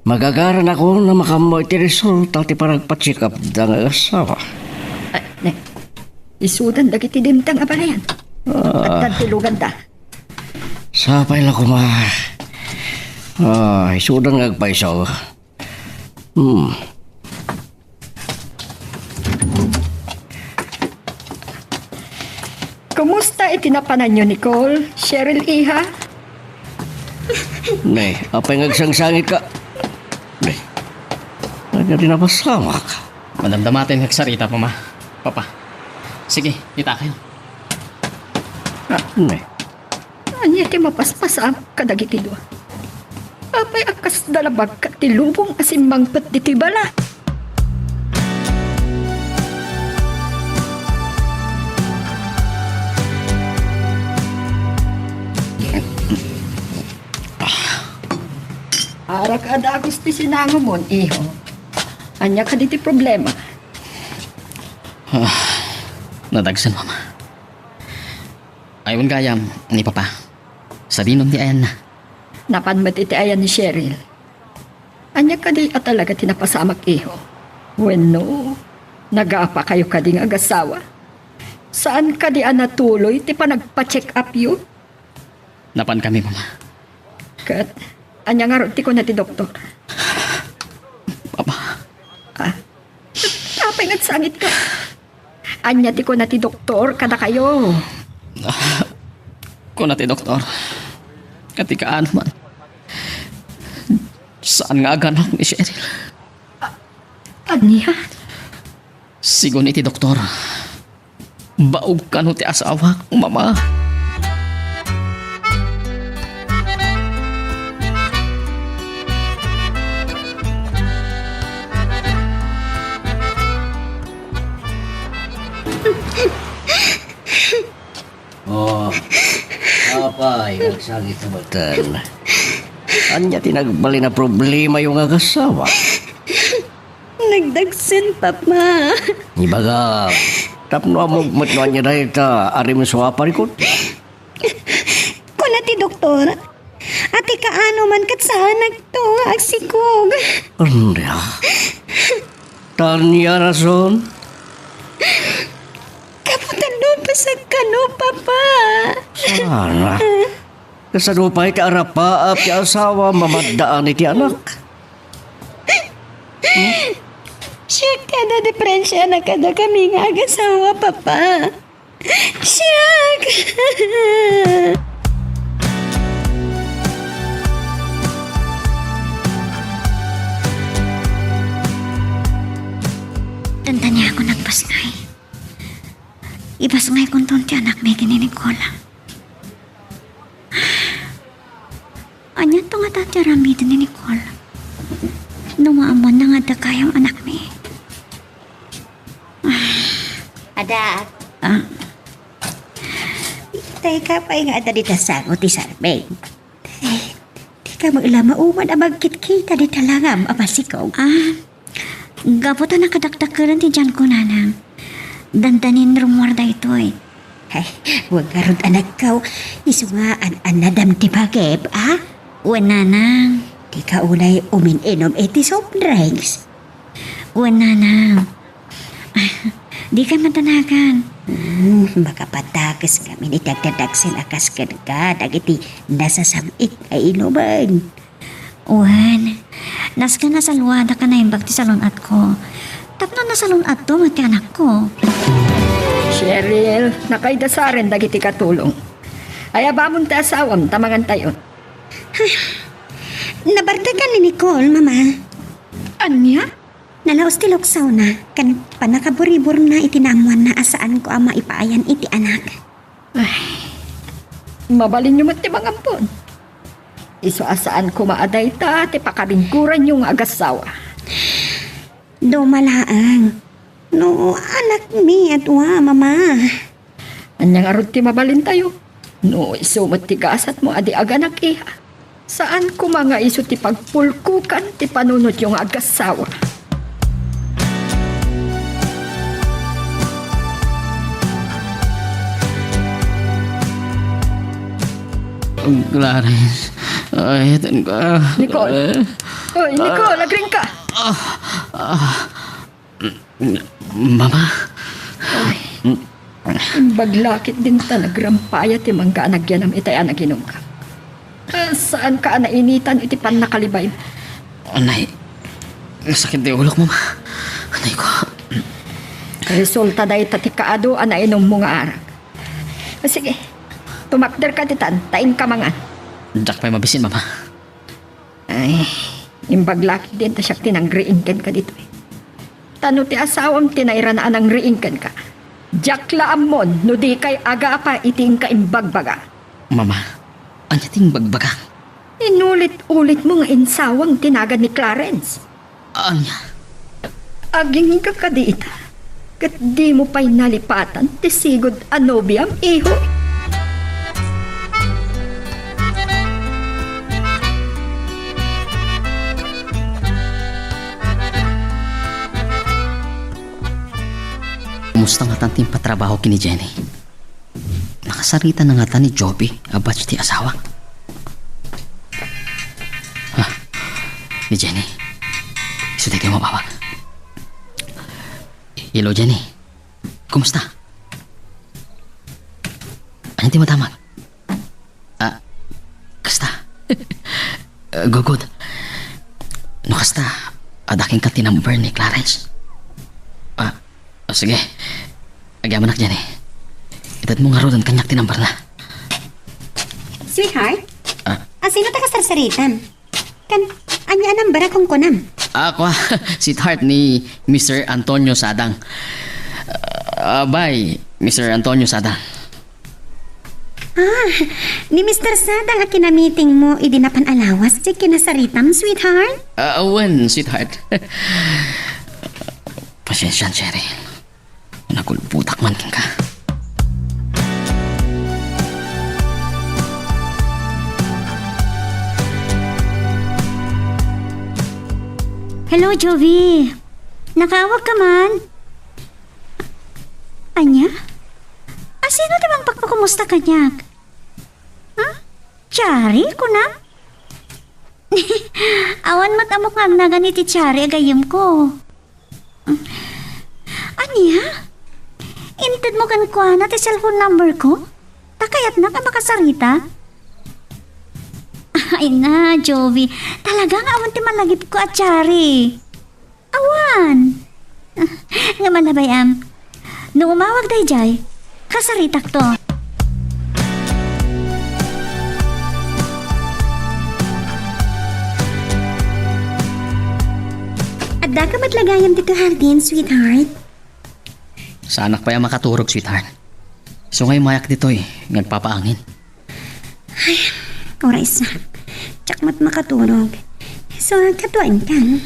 Magagaranakon a makammo iti resulta ti panagpa-check up da nga asawa. Ah, ne. Isudan dagiti dimteng a balayan. Ah. Addan ti luganda. Sapay la koma. Ah, isudan nga agpayso. Hmm. Kumusta iti napananyo, Nicole? Cheryl, iha? Ne, apay nga agsangsangitka? Ne, ania ti napasamak? Madamdamaten nga agsarita, Mama. Papa. Sige, itakayo. Ne. Ania ti mapaspasamak kadagiti dua? Apay a kasla la bagkat ti lubong a simmangpet ditoy bala? Arakadak ti sinangomon, iho. Ania kadi ti problema? Ah, nadagsen, Mama. Ay, wen gayam ni Papa. Sadino ti ayanna? Napan met iti ayan ni Cheryl. Ania kadi a talaga ti napasamak, iho? Wenno, nagapakayo kadi nga agasawa? Saan kadi a natuloy ti panagpa-check up yo? Napan kami, Mama. Ket, ania ngarud ti kuna ti doktor? Papa. Ah, apay nga agsangitka? Ania ti kuna ti doktor kadakayo? Ah, kuna ti doktor, ket ti kaano man, saan nga aganak ni Cheryl. Ah, ania? Sigun iti doktor, Baog kano ti asawak, Mama. Oh, apay, nagsangit na batan. Ania ti nagbalin a problemayo nga agasawa? Nagdagsen, Papa. Ibagam, tapno ammom met no ania dayta a rimsua a parikut. Kuna ti doktor, a ti kaano man ket saanakto nga agsikog. Ania? Tania rason? Kaputan no pasak kano, Papa. Sana. Kasano pay ti arapaap ti asawa mamaddaan iti anak? Siak ti adda diferensia na kadakami nga agasawa, Papa. Siak! Dandaniakon a pasngay. Ipasngaykonton ti anakmi ken ni Nicole. Aniato ngata ti aramiden ni Nicole? No maammoanna nga adda kayam anakmi. Adak. Ah. Dayta pay nga adda dita sango ti sarbeng. Eh, dika met la mauman a magkitkita dita langam a masikog. Ah, gapu ta nakadakdakelen ti tianko, nanang. Dandanin rummuar daytoy. Ay, wen ngarud, anakko. Isu nga an-annadam ti bagim, a? Wen, nanang. Dika unay umin-inum iti soft drinks. Wen, nanang. Dika madanagan. Hmm, makapadakes ngamin iti agdadagsen a kas kenka dagiti nasasam-it a inumen. Wen, nasken a salwadak a naimbag ti salun-atko. Tapno nasalun-atto met ti anakko. Cheryl, nakaidasaren dagiti katulong. Ayabamon ti asawam ta mangantayon. Nabardakan ni Nicole, Mama. Ania? Nalaos ti luksawna ken pannakaburiburna iti naammoanna a saanko a maipaayan iti anak. Ay, mabalinyo met ti mangampon. Isu a saan koma a dayta ti pakabinggoranyo nga agassawa. Duma laeng. No, anakmi a dua, Mama. Ania ngarud ti mabalintayo? No isu met ti gasatmo a di aganak, iha. Saan koma nga isu ti pagpulkokan ti panunotyo nga agassawa. Clarence, ay, atan ka. Nicole. Eh? Oy, Nicole, agring ka. Ah, ah. Mama? Ay, imbag la ketdin ta nagrampaya ti mangga a nagyanam itay a naginumka. Ah, saanka a nainitan iti pannakalibaymo? Anay, nasakit ti ulok, Mama. Anay ko. Resulta dayta ti kaadu a nainummo nga arak. Ah, sige, tumakderka ditan, ta inka mangan. Diak pay mabisin, Mama. Ay, imbag la ketdin ta siak ti nangriing kenka ditoy. Ta no ti asawam ti nairana a nangriing kenka, diak la ammon no dikay agapa iti inka imbagbaga. Mama, ania ti imbagbaga? Inulit-ulitmo nga insawang ti nagan ni Clarence. Ania? Agingga kadi ita, ket dimo pay nalipatan ti sigud a nobiam, iho? Kumusta ngatan ti impatrabaho ken ni Jenny? Nakasarita na ngata ni Joby a batch ti asawa? Ah, ni Jenny. Isu daytoy mabawag. Hello, Jenny. Kumusta? Ania ti madamag? Ah, kasta. Ah, gugod. No kasta, adda kenka ti number ni Clarence. Ah, ah, sige. Agyamanak diay. Itedmo ngaruden kaniak ti number na. Sweetheart? Ah. Asino ta kasarsaritam? Kan, ania a number a kunkunam? Ah, kua, sweetheart ni Mister Antonio Sadang. Ah, bay, Mister Antonio Sada. Ah, ni Mister Sada nga kinamiting mo idi napan a lawas ti kinasaritam, sweetheart? Ah, wen, sweetheart. Pasensian, Cheryl. Nagulbotak man kenka. Hello, Jovi. Nakaawag ka man? Ania? A, sino ti mangpakpakumusta kaniak? Ha? Chari, kunam? Awan met ammok nga agnagan iti Chari a gayyemko. Ania? Intedmo kenkuana ti cellphone number ko? Ta kayatna a makasarita? Ay na, Jovi. Talaga nga awan ti malagipko a Chari. Awan. Ngem ania bay-am? No umawag daydiay, kasaritakto. Addaka met la gayam ditoy hardin, sweetheart? Saanak pay a makaturog, sweetheart. Isu nga immayak ditoy nga agpapaangin. Ay, uray sa. Diak met makaturog. Isu nga kaduaenkan.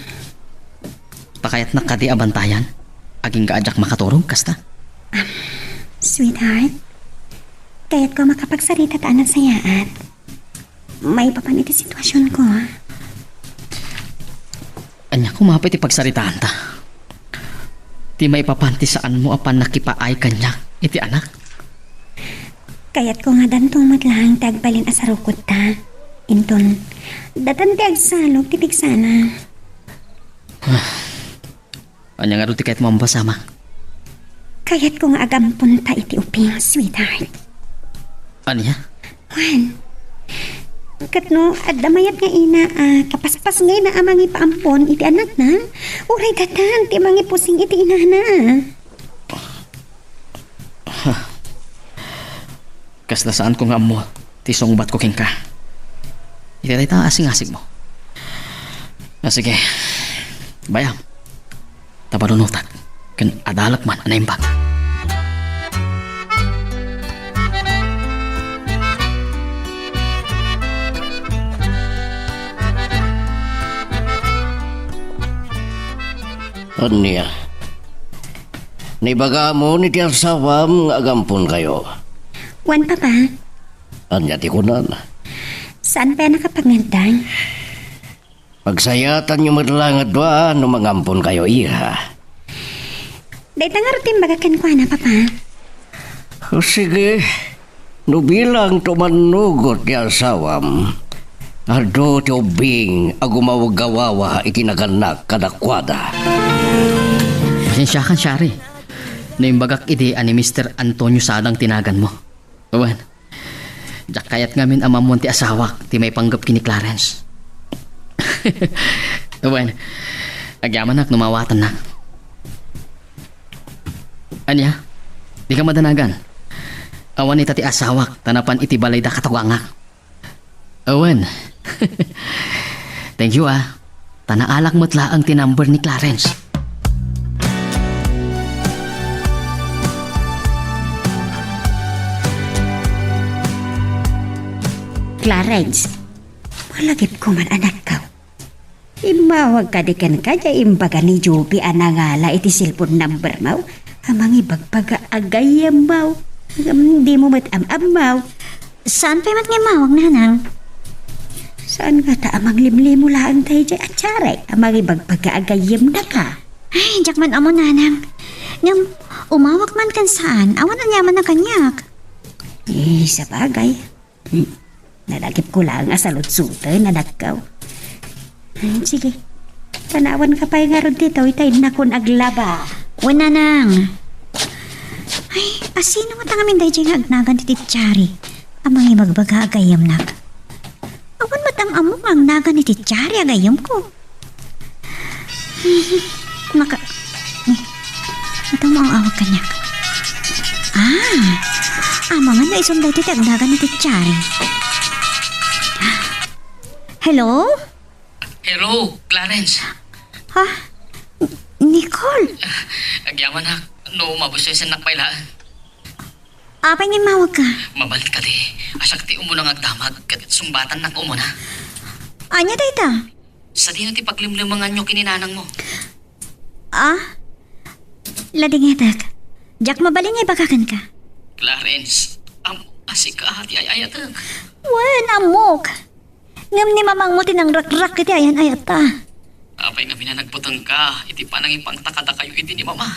Ta kayatnak kadi a bantayan? Agingga a diak makaturog, kasta? Sweetheart, kayatko a makapagsarita ta a nasayaat. Maipapan iti situasionko. Ania koma pay ti pagsaritaanta? Ti maipapan ti saanmo a pannakipaay kaniak iti anak? Kayatko nga danto met laeng ti agbalin a sarukotta. Inton, datan ti agsalog ti pigsana. Ania ngarud ti kayatmo a mabasamak? Kayatko nga agamponta iti ubing, sweetheart. Ania? Wen, ket no adda mayat nga ina a kapaspasngayna a mangipaampon iti anakna, uray datan ti mangipusing iti inana. Kasla saanko nga ammo ti sungbatko kenka iti dayta a asingasigmo. A, sige. Bay-am. Ta panunotak ken adalek man a naimbag. Ania? Naibagamon iti asawam nga agamponkayo? Wen, Papa. Ania ti kunana? Saan pay a nakapangngeddang? Pagsayaatanyo met laeng a dua no mangamponkayo, iha. Dayta ngarud ti imbagak kenkuana, Papa. O, sige. No bilangto mannugot ti asawam, adu ti ubing a gumawgawawa iti nagannak kadakuada. Pasensiakan, Shari. No imbagak idi a ni Mister Antonio Sadang ti naganmo. Wen, diak kayat ngamin a maammon ti asawak ti maipanggep ken ni Clarence. Wen, agyamanak no maawatannak. Ania? Dika madanagan. Awan ita ti asawak ta napan iti balayda katugangak. Wen. Thank you, ah. Ta naalak met laeng ti number ni Clarence. Clarence, malagipko man, anakko. Immawag kadi kenka diay imbaga ni Jovi a nangala iti cellphone number mo a mangibagbaga a gayyem mo. Ngem dimo met am-ammo. Saan pay met nga immawag, nanang? Saan ngata a manglimlimo laeng daydiay a tiarek a mangibagbaga a gayyemnaka? Ay, diak man ammo, nanang. Ngem umawag man ken saan, awan aniaman a kaniak. Eh, sabagay. Hmm. Nalagipko laeng a salutsoten, anakko. Hmm, sige. Panawanka pay ngarud ditoy ta innakon aglaba. Wen, nanang. Ay, a, sino ngata ngamin daydiay nga agnagan ti tityari a mangibagbaga a gayyemnak? Awan met am-ammo nga agnagan ti tityari a gayyemko. Maka-, ni, ito mo ang awag kaniak. Ah, amangan no isun daytoy ti agnagan ni Tityari. Hello? Hello, Clarence. Ha? Nicole? Agyamanak, no mabusesennak pay laeng. Apay nga immawagka? Mabalin kadi, a siak ti umuna nga agdamag, ket sungbatannak umuna. Ania dayta? Sadino ti paglemlemenganyo ken ni nanangmo? Ah? Ladingetek. Diak mabalin nga ibaga kenka. Clarence, ammok a sika ti ay-ayatek. Wen, ammok. Ngem ni mamangmo ti nangrakrak iti ayan-ayatta. Apay ngamin a nagbutengka iti panangipangta kadakayo idi ni mama?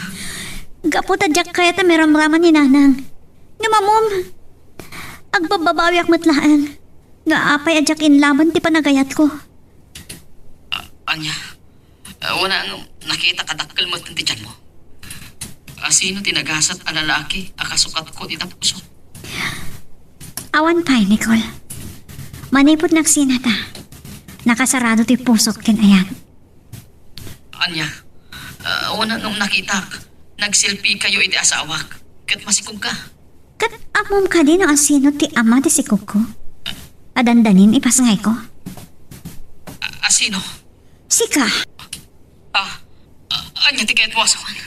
Gapu ta diak kayat a miramraman ni nanang. Ngem ammom, agbabbabawiak met laeng. Nga apay a diak inlaban ti panagayatko? A-, ania? A, wen, nakita kadakkel met ti tianmo. A, sino ti nagasat a lalaki a kasukatko dita puso? Awan pay, Nicole. Manipud nagsinata, nakasarado ti pusok ken ayan. Ania? A, wen, nakitak, nagselfiekayo iti asawak, ket masikogka. Ket ammom kadi no asino ti ama ti sikogko? A dandanin ipasngayko? A, asino? Sika. A, a, ania ti kayatmo a sawen?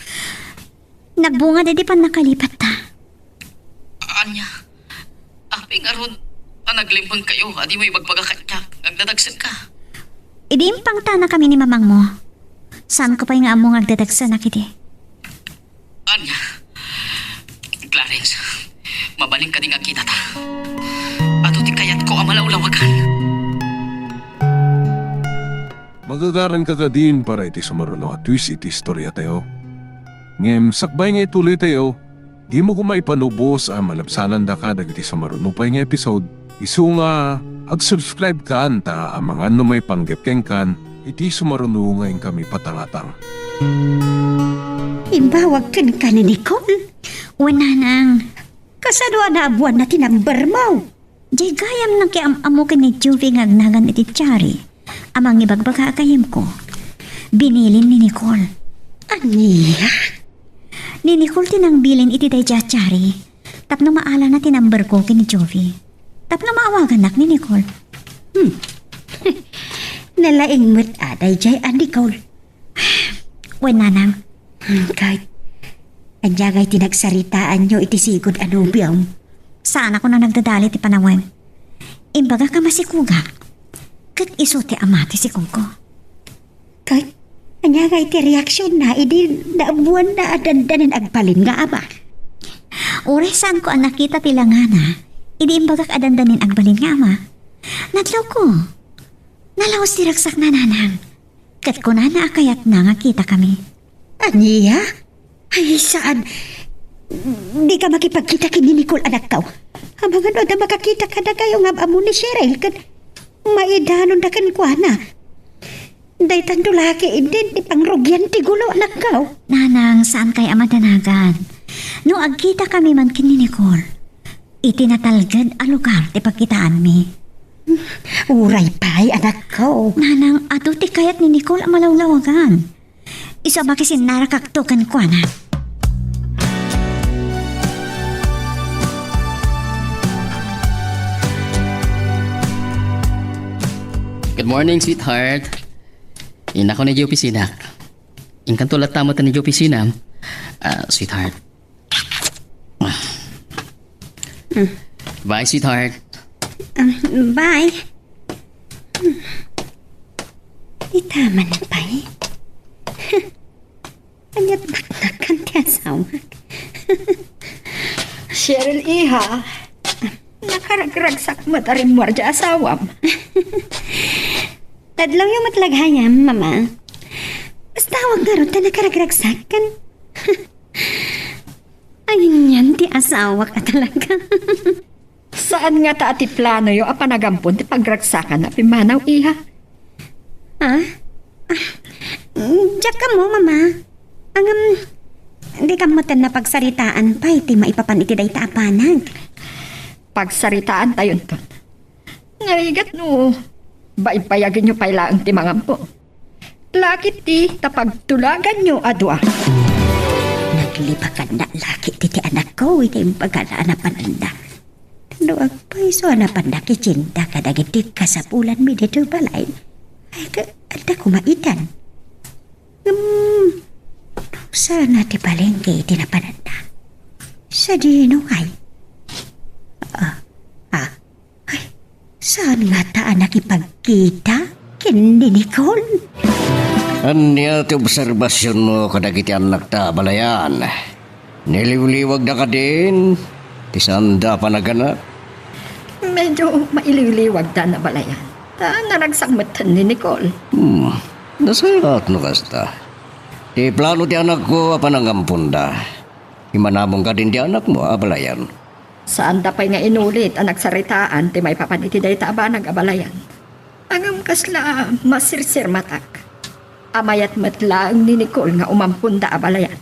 Nagbunga daydi pannakalipatta. Ania? Apay ngarud a naglemmengkayo a dimo ibagbaga kaniak nga agdadagsenka? Idi impangtanakami ni mamangmo, saanko pay nga ammo nga agdadagsenak idi. Ania? Clarence, mabalin kadi nga agkitata? Adu ti kayatko a malawlawagan. Magagaranka kadin para iti sumaruno a twist iti istoriatayo. Ngem sakbay nga ituloytayo, dimo koma ipanubos a malabsanandaka dagiti sumaruno pay nga episode, isu nga ag-subscribe kan ta amangan no maipanggep kenkan iti sumaruno nga inkami patangatang. Imbawag kenka ni Nicole? Wen, nanang. Kasano a naabuanna ti number mo? Jay gayam nakiam-ammo ken ni Juvie nga agnagan iti diary a mangibagbaga a gayyemko. Binilin ni Nicole. Ania? Ni Nicole ti nangbilin iti daydiay a diary tapno maalana ti number ko ken ni Juvie. Tapno maawagannak ni Nicole. Hmm. Nalaing met a daydiay a Nicole. Wen, nanang. Hmm, Kurt, ania ngay ti nagsaritaanyo iti sigud a nobiom? Saanakon a nagdadali ti panawen. Imbagak a masikogak, ket isu ti ama ti sikogko. Kurt, ania ngay ti reaksionna idi naabuanna a dandanin agbalin nga ama? Uray saanko a nakita ti langana idi imbagak a dandanin agbalin nga ama, nadlawko. Nalaus ti ragsakna, nanang. Ket kunana a kayatna nga kitakami. Ania? Ay, saan. Dika makipagkita ken ni Nicole, anakko. Amangan no adda makakita kadakayo nga am-ammo ni Cheryl ket maidanonda kenkuana. Daytanto la ketdin ti pangrugian ti gulo, anakko. Nanang, saankay a madanagan. No agkitakami man ken ni Nicole, iti natalged a lugar ti pagkitaanmi. Uray pay, anakko. Nanang, adu ti kayat ni Nicole a malawlawagan. Isu a makisinnarakakto kenkuana. Good morning, sweetheart. Innakon idiay opisina. Inkanto latta met idiay opisina, ah, sweetheart. Bye, sweetheart. Ah, bye. Ita man pay. Ania't naknakan ti asawak? Cheryl, iha. Nakaragragsak met a rimmuar ti asawam. Tadlawyo met la gayam, Mama. Basta awan ngarud ta nakaragragsak ken. Ay, anian ti asawak a talaga. Saan ngata a ti planoyo a panagampon ti pagragsakan a pimmanaw, iha? Ah? Ah, diak ammo, Mama. Ngem, dikam metten napagsaritaan pay ti maipapan iti dayta a banag. Pagsaritaantayonton. Narigat no, baybayagenyo pay laeng ti mangampo. Lakit ti ta pagtulaganyo a dua. Naglipakanna lakit ti, ti anakko iti imbagana a napananda. No agpayso a napanda kitienda kadagiti kasapulanmi ditoy balay, ay, ka-, adda koma itan. Ngem, no saan a ti palengke iti napananda? Sadino kay? Ah, ah. Ay, saan ngata a nakipagkita ken ni Nicole? Ania ti obserbasionmo kadagiti annakta a balayan? Niliwliwagda kadin ti saanda a panaganak? Medyo mailiwliwagda a balayan. Ta naragsak metten ni Nicole. Hmm, nasayaat no kasta. Ti plano ti anakko a panangamponda. Imanamong kadin ti anakmo a balayan. Saanda pay nga inulit a nagsaritaan ti maipapan iti dayta a banag a balayan. Ngem kasla masirsirmatak a mayat met laeng ni Nicole nga umamponda a balayan.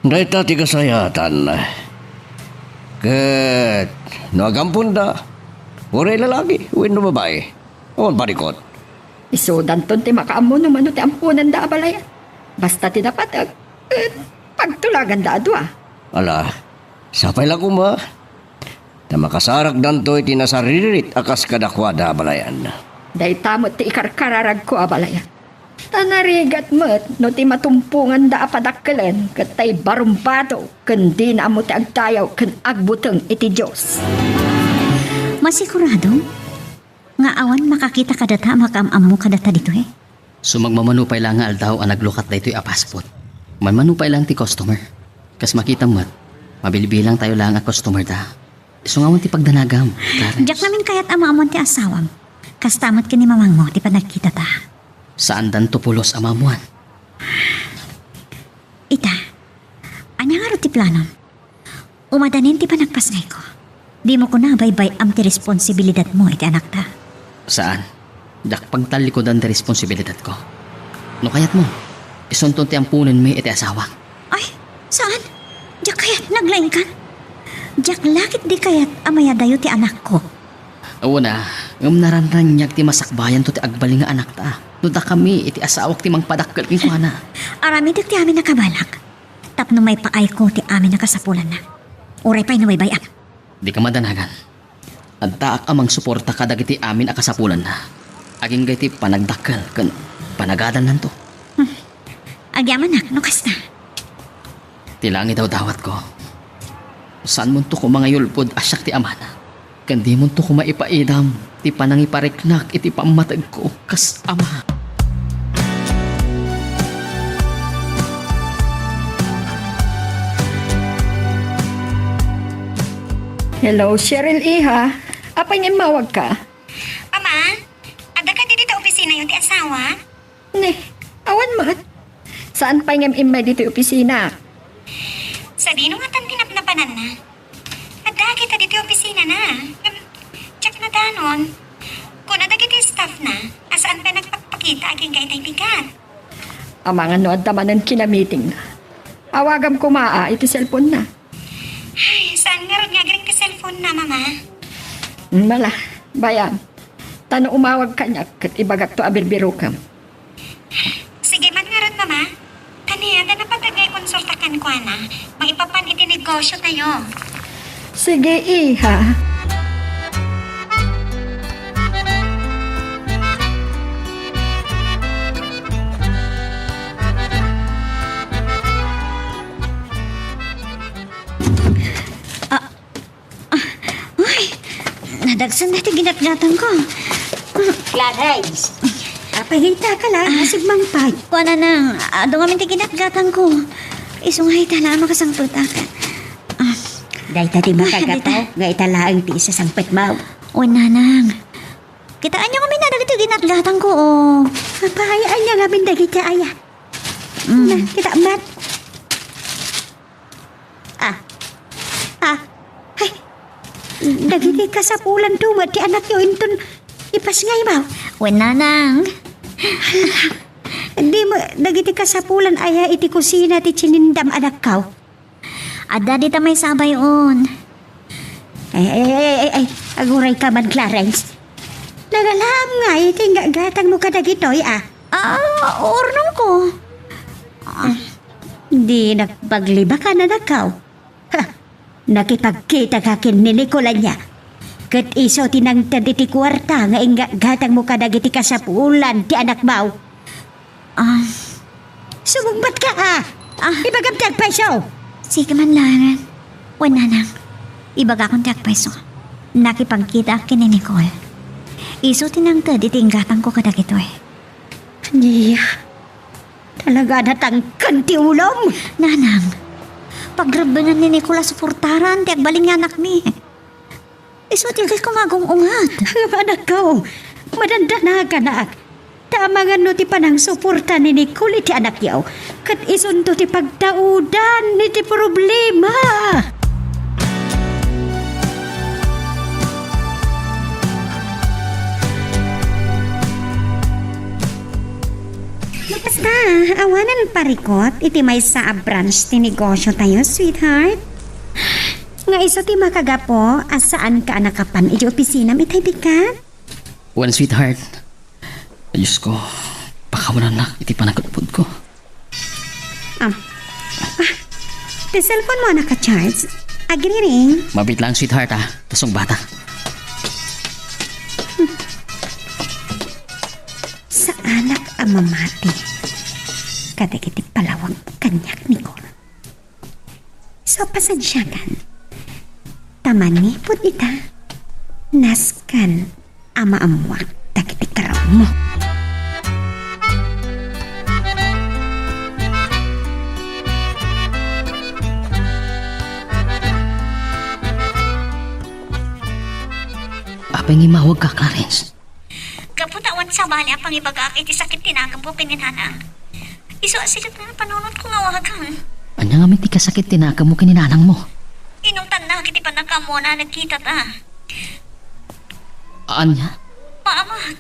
Dayta ti kasayaatan. Ket no agamponda, uray lalaki wenno babai, awan parikot. Isudanton ti makaammo no mano ti amponanda a balayan. Basta ti napateg, ket pagtulaganda a dua. Ala, sapay la koma. Ta makasarakdanto iti nasaririt a kas kadakuada a balayan. Dayta met ti ikarkararagko a balayan. Ta narigat met no ti matumponganda a padakkelen ket tay barumbado ken dina ammo ti agtayaw ken agbuteng iti Dios. Masigurado nga awan makakita kadata a makaam-ammo kadata ditoy? Sumagmamano pay la nga aldaw a naglukat daytoy a fast food. Manmano pay laeng ti customer. Kas makitam met, mabilbilangtayo laeng a customer da. Isu nga awan ti pagdanagam, Clarence. Diak ngamin kayat a maammuan ti asawam. Kasta met ken ni mamangmo ti panagkitata. Saandanto pulos a maammuan. Ita, ania ngarud ti planom? Umadanin ti panagpasngayko. Dimo kuna a baybay-am ti responsibilidadmo iti anakta. Saan. Diak pagtallikudan ti responsibilidadko. No kayatmo, isunton ti amponenmi iti asawak. Ay, saan. Diak kayat naglaingkan. Diak la ketdi kayat a mayadayo ti anakko. Awan a, ngem narannaniag ti masakbayanto ti agbalin nga anakta. No dakami iti asawak ti mangpadakkel kenkuana. Aramidek ti amin a kabalak. Tapno maipaayko ti amin a kasapulanna. Uray pay no baybay-am. Dika madanagan. Addaak a mangsuporta kadagiti amin a kasapulanna. Agingga iti panagdakkel ken panagadannanto. Hmm. Agyamanak no kasta. Ti langidawdawatko. Saanmonto koma nga yulbod a siak ti amana. Ken dimonto koma ipaidam ti panangipariknak iti pammategko kas ama. Hello, Cheryl, iha. Apay nga immawagka? Ama, adda kadi dita opisinayo ti asawa? Ne, awan met. Saan pay ngem immay ditoy opisina? Sadino ngatan ti napnapananna? Adda kita ditoy opisinana. Ngem, diak nadanon. Kuna dagiti staffna a saan pay nagpakpakita agingga itay bigat. Amangan no adda manen kinamitingna. Awagam koma a iti cellphone-na. Ay, saan ngarud nga agring ti cellphone-na, Mama? Mala, bayam. Ta no umawag kaniak, ket ibagakto a birbirokem. Sige man ngarud, Mama. Ania, ta napateg nga ikonsulta kenkuana, maipapan iti negosiotayo. Sige, iha. Ah, ah, uy, nadagsen dayta ginatgatangko. Clarence, apay nga ita ka la, ah, asigmangpay. Kuana nang, adu ngamin ti ginatgatangko. Isu nga ita la, makasangpetak. Ah. Dayta ti makagapu nga ita laeng ti isasangpetmo. Wen, nanang. Kitaenyo ngamin a dagiti ginatgatangko, o. Apay, ania ngamin dagiti aya? Mm. Na, kita met. Ah. Ah. Ay. Dagiti kasapulanto met ti anakyo inton ipasngaymo. Wen, nanang. Dimo, dagiti kasapulan aya iti kusina ti tinindam, anakko? Adda dita maisabay-on. Ay, ay, ay, ay, ay, agurayka man, Clarence. Nagalaam nga iti inggatgatangmo kadagitoy, a. Ah, urnongko. Ah, dinak paglibakan, anakko. Ha, nakipagkitaka ken ni Nicole ania. Ket isu ti nangted iti kuarta nga inggatgatangmo kadagiti kasapulan ti anakmo. Ah. Sumungbatka, a. Ah. Ibagam ti agpayso. Sige man laengen. Wen, nanang. Ibagakon ti agpayso. Nakipagkitaak ken ni Nicole. Isu ti nangted iti inggatangko kadagitoy. Ania? Talaga natangken ti ulom? Nanang, pagrebbengan ni Nicole a suportaran ti agbalin nga anakmi. Isu ti kayatko nga agung-unget. Ngem anakko, madandanaganak. Ta amangan no ti panangsuporta ni Nicole iti anakyo, ket isunto ti pagtaudan iti problema. No kasta, awanen parikut iti maysa a branch ti negosyo tayo, sweetheart. Nga isu ti makagapu a saanka a nakapan iti opisinam itay bigat? Wen, sweetheart. Diyos ko, pakawanannak iti panagkutputko. Ah. Ah, ti cellphone mo a naka-charge. Agriring. Mabit lang, sweetheart, ah. Ta sungbatak. Saanak a mamati kadagiti palawag kaniak, Nicole. So, pasensiakan. Ta manipud ita, nasken a maammoak dagiti kararommo. Apay nga immawagka, Clarence? Gapu ta awan sabali a pangibagaak iti sakit ti nakemko ken ni Nanang. Isu a sikat nga panunotko nga awagan. Ania ngamin ti kasakit ti nakemmo ken ni Nanangmo? Inutannak iti pannakaammoan a nagkitata. Ania? Maammoak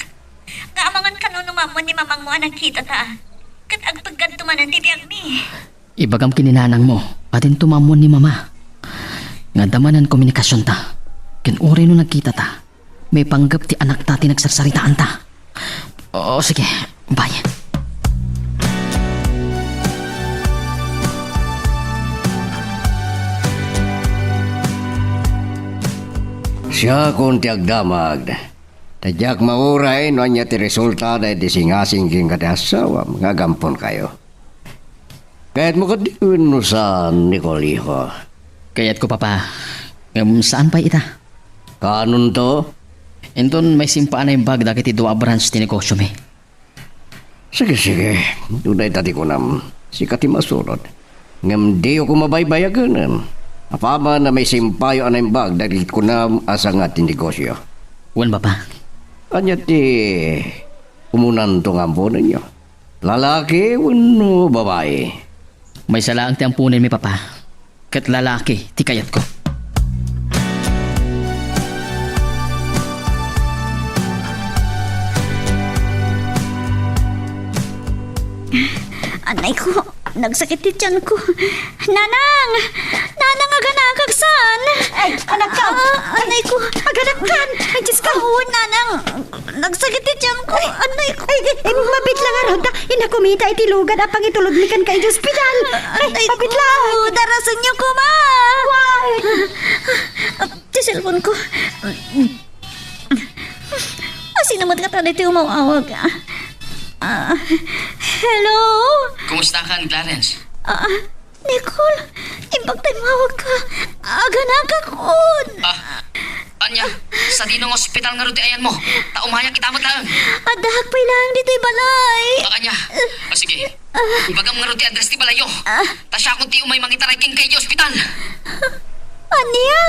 nga amangan kano no maammoan ni Mamangmo a nagkitata. Ket agpeggadto manen ti biagmi. Ibagam ken ni Nanangmo a dinto maammoan ni Mama nga adda manen komunikasionta, ken uray no nagkitata, maipanggep ti anakta ti nagsarsaritaanta. O, sige, bye. Siakon ti agdamag. Ta diak mauray no ania ti resulta daydi singasing kenka ti asawam nga agamponkayo. Kayatmo kadi wenno saan, Nicole, iho? Kayatko, Papa. Ngem saan pay ita? Kaanonto? Inton maisimpa a naimbag dagiti dua a branch ti negosyomi. Sige, sige. Dayta ti kunam. Sika ti masurot. Ngem diyo koma baybayagenen. Apaman a maisimpayo a naimbag dagiti kunam a sanga ti negosyo. Wen, Papa. Ania ti umunanto nga amponenyo? Lalaki wenno babai? Maysa laeng ti amponenmi, Papa. Ket lalaki ti kayatko. Anay ko, nagsakit ti tiyan ko. Nanang! Nanang, aganakak saan? Ay, anakko! Ah, anay ko. Aganakkan! Ay, Diyos ko! Oo, Nanang. Nagsakit ti tiyan ko. Ay, anay ko. Ay, ay, ay, mabit lang, Arunda. Inakumita iti lugad a pangitulodmi kenka iti ospital. Ay, anay ko. Mabit lang. Darasenyo koma. Why? Ah, ti cellphone ko. Ah, sino met kata daytoy umaw-awag? Ah, hello? Kumusta kan, Clarence? Ah, Nicole, imbag ta immawagka. Aganakakon. Ah, ania, sadino nga ospital ngarud ti ayanmo? Ta umayak ita met laeng. Addaak pay laeng ditoy balay. Ah, ania? Ah, sige. Ibagam ngarud ti address ti balayyo. Ah. Ta siakon ti umay mangitaray kenka iti ospital. Ania?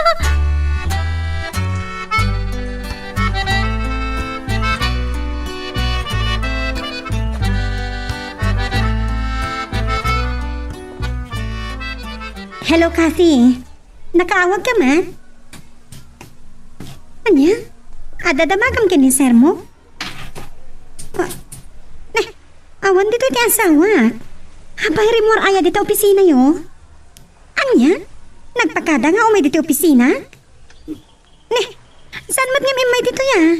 Hello, Kathy. Nakaawagka met? Ania? Adda damagam ken ni sir mo? Ah, ne, awan ditoy ti asawak. Apay, rimmuar aya dita opisinayo? Ania? Nagpakada nga umay ditoy opisina? Ne, saan met ngem immay ditoy, ah?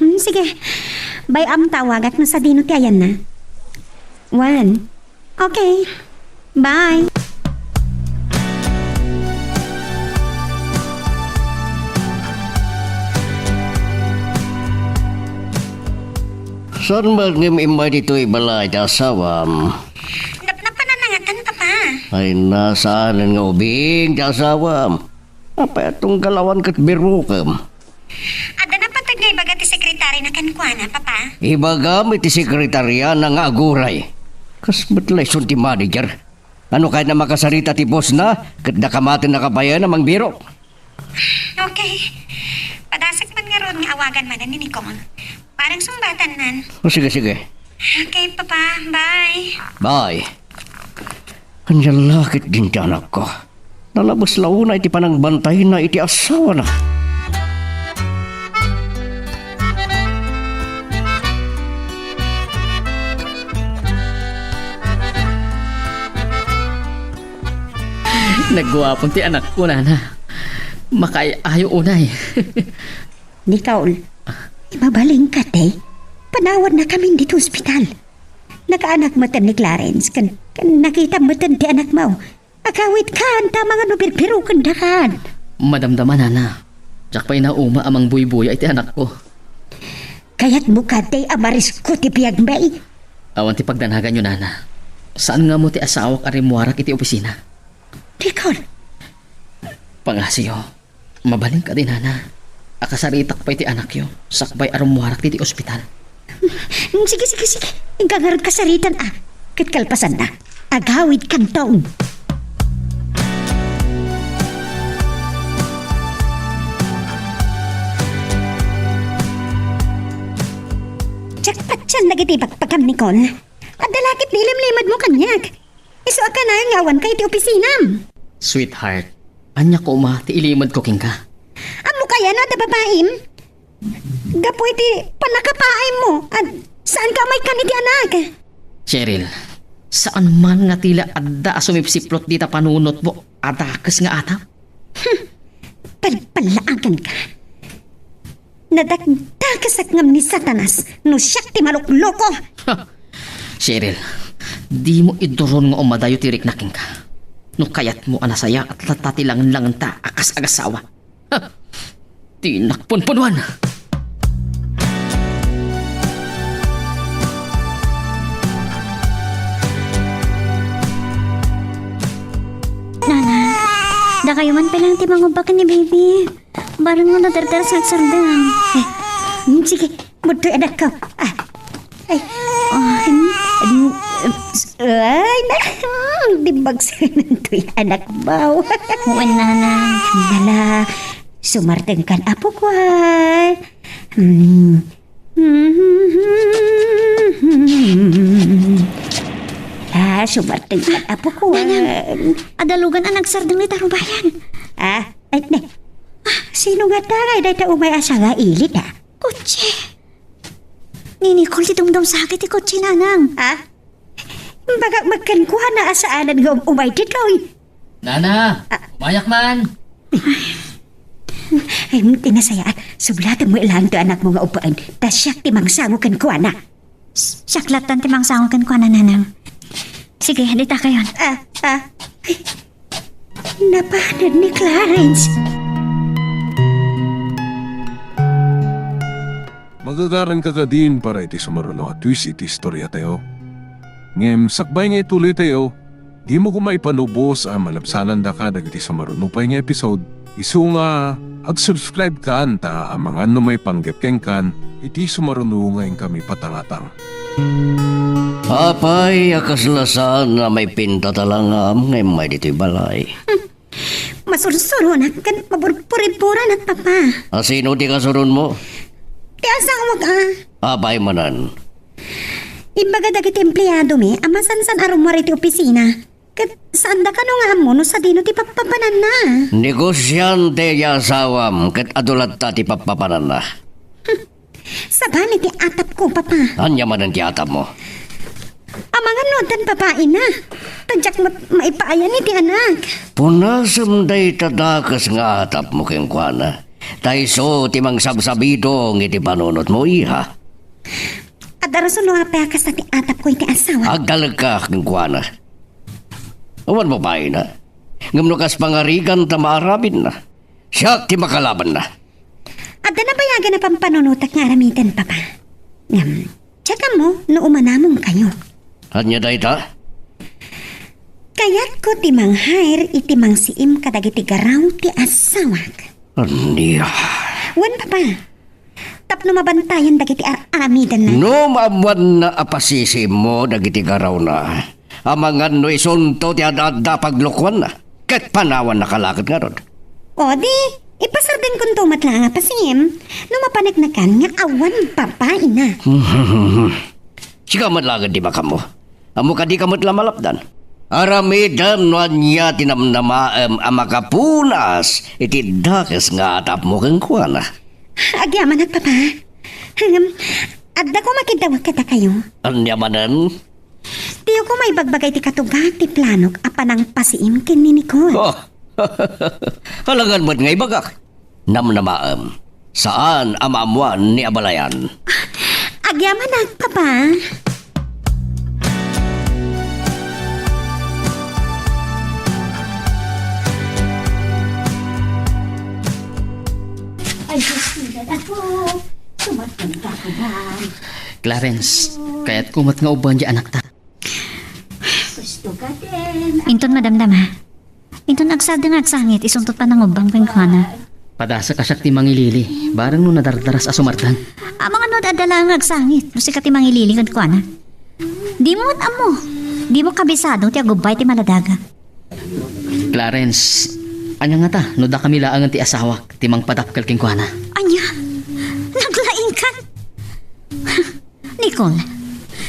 Hmm, sige. Bay-am ta awagak no sadino ti ayanna. Wen. Okay. Bye. Saan met ngem immay ditoy balay ti asawam? Napnapan a nangatan, Papa. Ay, saanen nga ubing ti asawam. Apay a tunggal awan ket birokem? Adda napateg nga ibaga ti sekretarina kenkuana, Papa. Ibagam iti sekretariana nga aguray. Kas met la isun ti manager. Ano kayat a makasarita ti bossna, ket dakamatennaka bayen a mangbirok? Okay. Padasek man ngarud nga awagan manen ni Nicole. Parang sungbatannan. O, sige, sige. Okay, Papa. Bye. Bye. Ania la ketdin ti anakko? Nalabes la unay ti panangbantayna iti asawana. Nagguapon ti anakko, nana. Makaay-ayo unay. Nicole, mabalinka, te. Panawanna kamin ditoy ospital. Nakaanak metten ni Clarence, ken, ken nakita metten ti anakmo. Agawidkan, ta amangan no birbirokendakan. Madamdama, nana. Diak pay nauma a mangbuybuya iti anakko. Kayatmo kadi a marisko ti biagmi? Awan ti pagdanaganyo, nana. Saan nga ammo ti asawak a rimmuarak iti opisina. Nicole! Pangasiyo, mabalin kadi, nana. Akasaritak pay ti anakyo, sakbay a rummuarak ditoy ospital. Mm, sige, sige, sige. Inka ngarud kasaritan, a. Ket kalpasanna, agawidkanton. Diak patien dagiti bakbakam, Nicole. Adda la ket ni ilimlimedmo kaniak. Isu a kanayon nga awanka iti opisinam. Sweetheart, ania koma ti ilimedko kenka? Ammok aya no adda babaim? Gapu iti pannakapaaymo, a, saanka a maikkan iti anak. Cheryl, saan man nga ti la adda a sumipsiplot dita panunotmo a dakes nga atap? Hmm. Palpallaaganka. Nadakdakesak ngem ni Satanas no siak ti malukloko. Ha! Cheryl, dimo iduron nga umadayo ti rikna kenka. No kayatmo a nasayaat latta ti langenlangenta a kas agasawa. Ha! Dinak punpunuan! Nana, dakayo man pay laeng ti mangubba ken ni baby. Bareng no nadardaras nga agsardeng. Eh, mm, sige, mudtoy, anakko. Ah. Ay. Ah, em, em, em, s-, ay, na, mm, dimbag sa nantoy anakmo. Wen, nana. Nala, sumartengkan, apok, wa. Hmm. Ah, sumartengkan, apok, wa. Nanang, adda lugan a nagsardeng ni tarubayan. Ah, ay, ne. Ah, sino nga dangay dayta umay a sangailit, a? Kotse. Ni Nicole ti dumdumsakit ti kotse, nanang. Ha? Bagak met kenkuana a saanen nga um-, umay ditoy. Nana, ah, umayak man. Ay, ti nasayaat, sublatenmo laeng ti anakmo nga ubbaen, ta siak ti mangsango kenkuana. S-, siak lattan ti mangsango kenkuana, nanang. Sige, dita kayon. Ah, ah. Ay. Napanen ni Clarence. Magagaranka kadin para iti sumaruno a twist iti istoriatayo. Ngem sakbay nga ituloytayo, dimo koma ipanubos a malabsanandaka dagiti sumaruno pay nga episode. Isu nga, ag-subscribe kan ta amangan no maipanggep kenkan iti sumaruno nga inkami patangatang. Apay a kasla saan a maipinta ta langam nga immay ditoy balay? Hmm. Masursuronak ken maburburiburanak, Papa. A sino ti kasurunmo? Ti asawak, a. Apay manen? Imbaga dagiti empleadomi a masansan a rummuar iti opisina. Ket saan da kano nga ammo no sadino ti pappapananna. Negosiante ti asawam ket adu latta ti pappapananna. Hmm. Sabali ti atapko, Papa. Ania manen ti atapmo? Amangan no addan babaina. Ta diak met maipaayan iti anak. Punasem dayta dakes nga atapmo kenkuana. Ta isu ti mangsabsabidong iti panunotmo, iha. Adda rason no apay a kasta ti atapko iti asawa. Agtalekka kenkuana. Awan babaina. Ngem no kas pangarigan ta maaramidna. Siak ti makalabanna. Adda nabayagan a pampanunotak nga aramiden, Papa. Ngem, check-ammo no umanamongkayo. Ania dayta? Ayatko ti manghair iti mangsiim kadagiti garaw ti asawak. Ania? Wen, Papa. Tapno mabantayan dagiti ar-aramidanna. No maammoanna a pasisiimmo dagiti garawna, amangan no isunto ti ad-adda a paglukoanna, ket panawanna ka laket ngarud. O di, ipasardenkonto met laeng a pasiim no mapaneknekan nga awan babaina. Sika met laeng ti makammo. Ammo kadi ka met la malapdan. Aramidem no ania ti namnamaem a makapunas iti dakes nga atapmo kenkuana. Agyamanak, Papa. Ngem, adda koma kiddawek kadakayo. Ania manen? Diyo koma ibagbaga iti katugak ti planok a panangpasiim ken ni Nicole. Oh. Alangan met nga ibagak. Namnamaem. Saan a maammoan ni abalayan. Agyamanak, Papa. Ay, Diyos ko, Diyos ko. Sumagot ka ko ba? Clarence, kayatko met nga ubbaen ti anakta. Inton madamdama. Inton agsardeng nga agsangit, isuntot panangubbang kenkuana. Padasek a siak ti mangilili, bareng no nadardaras a sumardeng. Amangan no adda laeng nga agsangit, no sika ti mangilili kenkuana. Dimo met ammo. Dimo kabisado ti agubbay ti maladaga. Clarence, ania ngata no dakami laengen ti asawak ti mangpadakkel kenkuana? Ania? Naglaingkan? Nicole,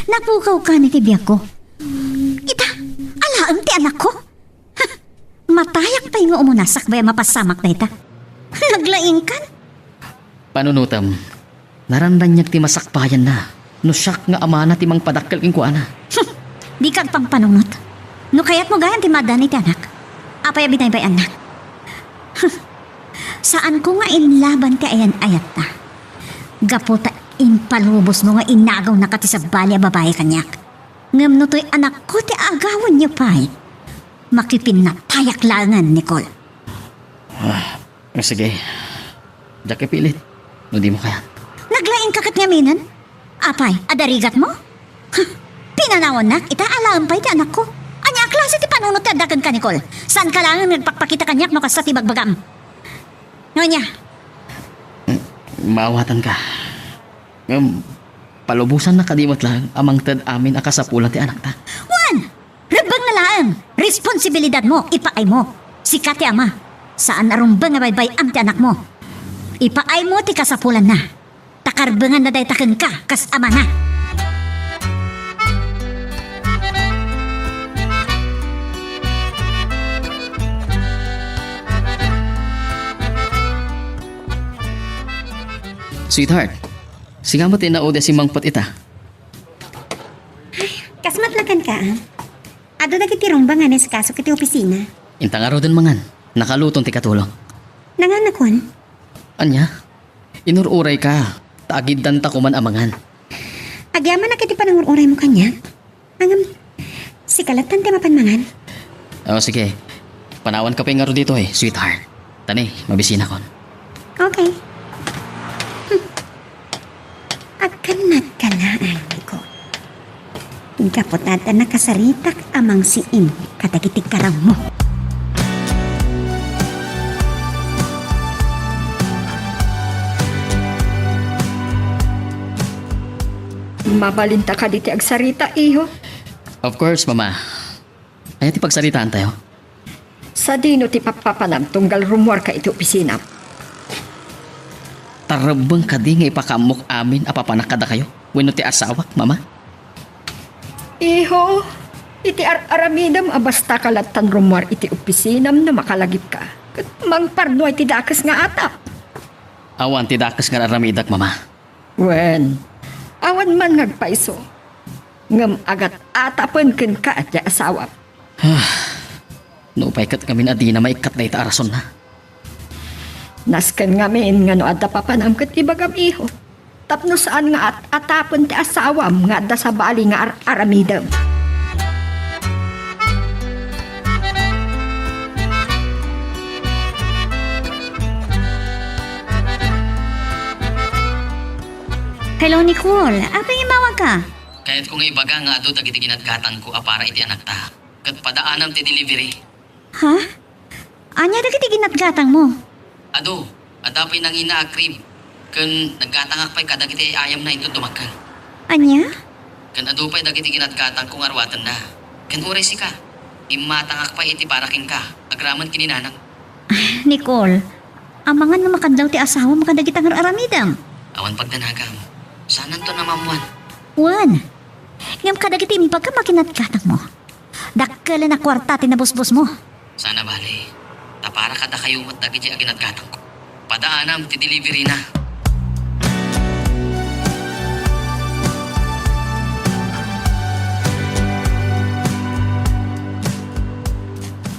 napukawkan iti biagko. Ita, alaem ti anakko. Matayak pay nga umuna sakbay a mapassamak dayta. Naglaingkan? Panunotem, naranraniag ti masakbayanna no siak nga amana ti mangpadakkel kenkuana. Dika agpampanunot. No kayatmo gayam ti maaddaan iti anak, apay a binaybay-annak? Saanko nga inlaban ti ayan-ayatta. Gapu ta impalubosmo nga inagawnaka ti sabali a babai kaniak. Ngem no toy anakko ti agawenyo pay, makipinnatayak laengen, Nicole. Ah, sige. Diak ipilit no dimo kayat. Naglaingka ket ngaminen? Apay, adda rigatmo? Huh, pinanawannak ita alaem pay ti anakko. Ania a klase ti panunot ti adda kenka, Nicole? Saanka laengen nga agpakpakita kaniak no kasta ti bagbagam. Ania? Mm, maawatanka. Ngem, palubosanna kadi met laeng a mangted amin a kasapulan ti anakta. Wen! Rebbengna laeng! Responsibilidadmo, ipaaymo. Sika ti ama. Saan a rumbeng nga baybay-am ti anakmo. Ipaaymo ti kasapulanna. Ta karbenganna dayta kenka kas amana. Sweetheart, singa met ti naudi a simmangpet ita? Ay, kas met la kenka, ah. Adu dagiti rumbeng nga inasikaso iti opisina. Inta ngaruden mangan. Nakaluton ti katulong. Nanganakon? Ania? Inur-urayka, ta agiddanta koman a mangan. Agyamanak iti panangur-uraymo kaniak. Ngem, sika lattan ti mapan mangan. O, sige. Panawanka pay ngarud ditoy, sweetheart. Ta ni, mabisinakon. Okay. Hmm. Agkannatka laeng, Nicole. Gapu ta adda nakasaritak a mangsiim kadagiti garawmo. Mabalinta kadi ti agsarita, iho? Of course, Mama. Ania ti pagsaritaantayo? Sadino ti pappapanam tunggal rummuarka iti opisinam? Tarrebbeng kadi nga ipakaammok amin a papanak kadakayo wenno ti asawak, Mama? Iho, iti ar-aramidem a bastaka lattan rummuar iti opisinam no makalagipka, ket mangparnuay ti dakes nga atap. Awan ti dakes nga ar-aramidek, Mama. Wen, awan man nga agpayso, ngem agat-atapen kenka ti asawam. Ah, nupay ket ngamin a dina maikkat dayta a rasonna. Nasken ngamin nga no adda papanam ket ibagam, iho, tapno saan nga at-atapen ti asawam nga adda sabali nga ar-aramidem. Hello, Nicole. Apay nga immawagka? Kayatko nga ibaga nga adu dagiti ginatgatangko a para iti anakta. ket padaanam ti delivery. Ha? Ania dagiti ginatgatangmo? Adu, adda pay nangina a cream, ken naggatangak pay kadagiti ay-ayamna inton dumakkel. Ania? Ken adu pay dagiti ginatgatangko nga ruatenna. Ken uray sika, immatangak pay iti para kenka, agraman ken ni nanang. Nicole, amangan no makadlaw ti asawam kadagita nga ar-aramidem. Awan pagdanagam. Saananto a maammuan. Wen, ngem kadagiti imbagam a ginatgatangmo, dakkelen a kuarta ti nabusbosmo. Saan a bale, ta para kadakayo met dagiti aginatgatangko. Padaanam ti delivery na.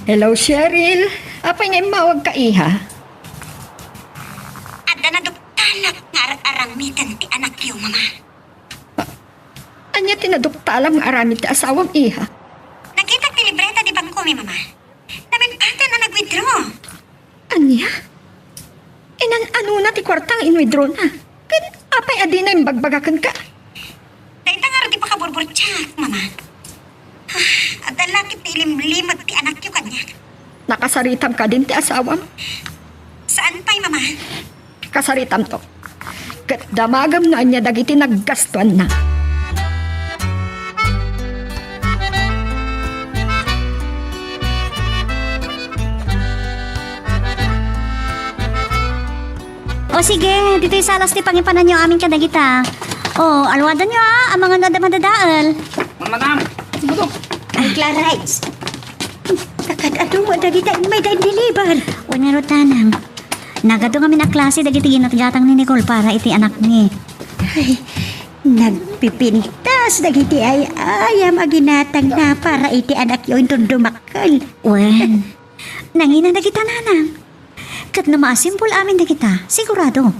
Hello, Cheryl. Apay nga immawagka, iha? Adda naduktalak nga ar-aramiden ti anakyo, Mama. Ania ti naduktalam nga aramid ti asawam, iha? Nakitak ti libreta ti bangko mi, Mama. Namimpatan a nag-withdraw. Ania? Inan-anona ti kuarta nga in-withdrawna? Ket apay a dina imbagbaga kenka? Dayta ngarud ti pakaburburtiak, Mama. Ah, adda la ket ti ilimlimek ti anakyo kaniak. Nakasaritam kadin ti asawam? Saan pay, Mama? Kasaritamto. Ket damagem no ania dagiti naggastuanna. O sige, ditoy salas ti pangipananyo amin kadagita. O, aluadanyo a, amangan no adda madadael. Madam, sumudok. Ay, Clarice. Kakad-adu mo dagita immay da in-deliver. Wen ngarud, nanang. Nagadu ngamin a klase dagiti ginatgatang ni Nicole para iti anakmi. Ay, nagpipintas dagiti ay-ayam a ginatangna para iti anakyo inton dumakkel. Wen, nangina dagita, nanang. Ket no maasimbol amin dagita, sigurado,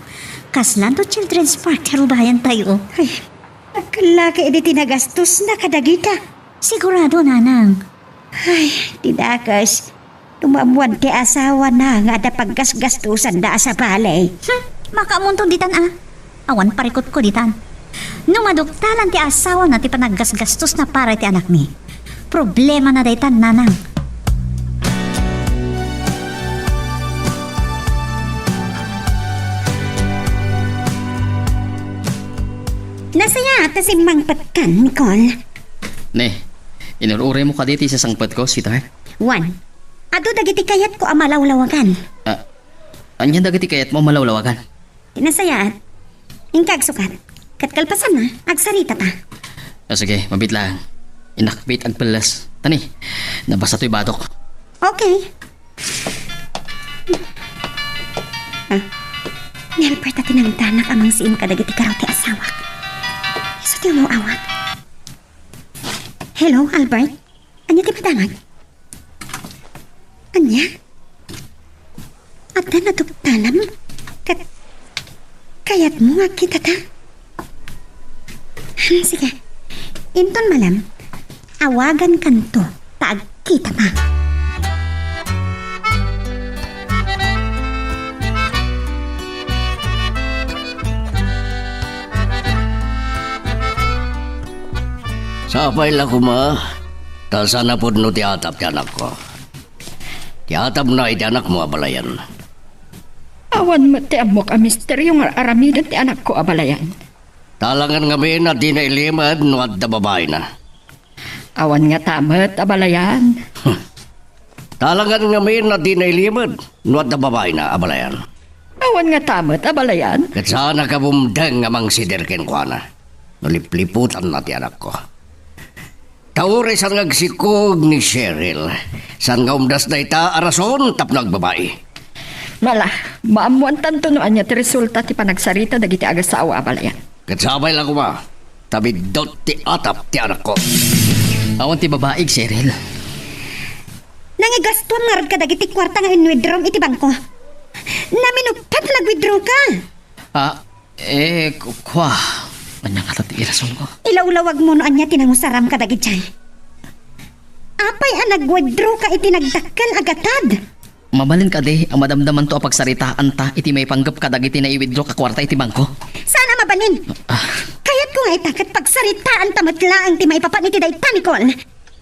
kaslanto children's party a rubayantayo. Ay, agkallaki idi ti nagastosna kadagita. Sigurado, nanang. Ay, ti dakes. No maammuan ti asawana nga adda paggasgastosanda a sabali. Hmm, makaammoto ditan a. Awan parikutko ditan. No maduktalan ti asawana ti panaggasgastosna para iti anakmi, problemana daytan, nanang. Nasayaat ta simmangpetkan, Nicole. Ne, inur-uraymo kadi ti sasangpetko, sweetheart? Wen, adu dagiti kayatko a malawlawagan. Ah, ania dagiti kayatmo a malawlawagan? Nasayaat. Inka agsukat. Ket kalpasanna, agsaritata. Ah, sige, mabiit laeng. Inakpit agpelles. Tani, nabasa toy batok. Okay. Ah, ni Albert a tinangdanak a mangsiim kadagiti garaw ti asawak. Isu ti umaw-awag. Hello, Albert? Ania ti madamag? Ania? Adda naduktalam? Ket kayatmo nga agkitata? Hmm, sige. Inton malem, awagankanto ta agkitata. Sapay la koma, ta saan a pudno ti atap ti anakko. Ti atapna iti anakmo, abalayan. Awan met ti ammok a misterio nga aramiden ti anakko, abalayan. Talagan ngamin a dina ilimed no adda babaina. Awan ngata met, abalayan. Talagan ngamin a dina ilimed no adda babaina, abalayan. Awan ngata met, abalayan. Ket saan a kabumdeng a mangsider kenkuana no lipliputanna ti anakko. Ta uray saan nga agsikog ni Cheryl, saan nga umdas dayta a rason tapno agbabai. Mala, maammoantanto no ania ti resulta ti panagsarita dagiti agasawa, abalayan. Ket sapay la koma, ta biddut ti atap ti anakko. Awan ti babaig, Cheryl. Nangigastuam ngarud kadagiti kuarta nga in-withdrawm iti bangko. Naminuppat a nag-withdraw ka. Ah, eh, ku-, kua. Ania ngata ti irasonko? Ilawlawagmo no ania ti nangusaram kadagiti. Apay a nag-withdraw ka iti nagdakkel a gatad? Mabalin kadi a madamdamanto a pagsaritaanta iti maipanggep kadagiti nai-withdraw a kuarta iti bangko? Saan a mabalin. Ah. Kayatko nga ita ket pagsaritaanta met laeng ti maipapan iti dayta, Nicole.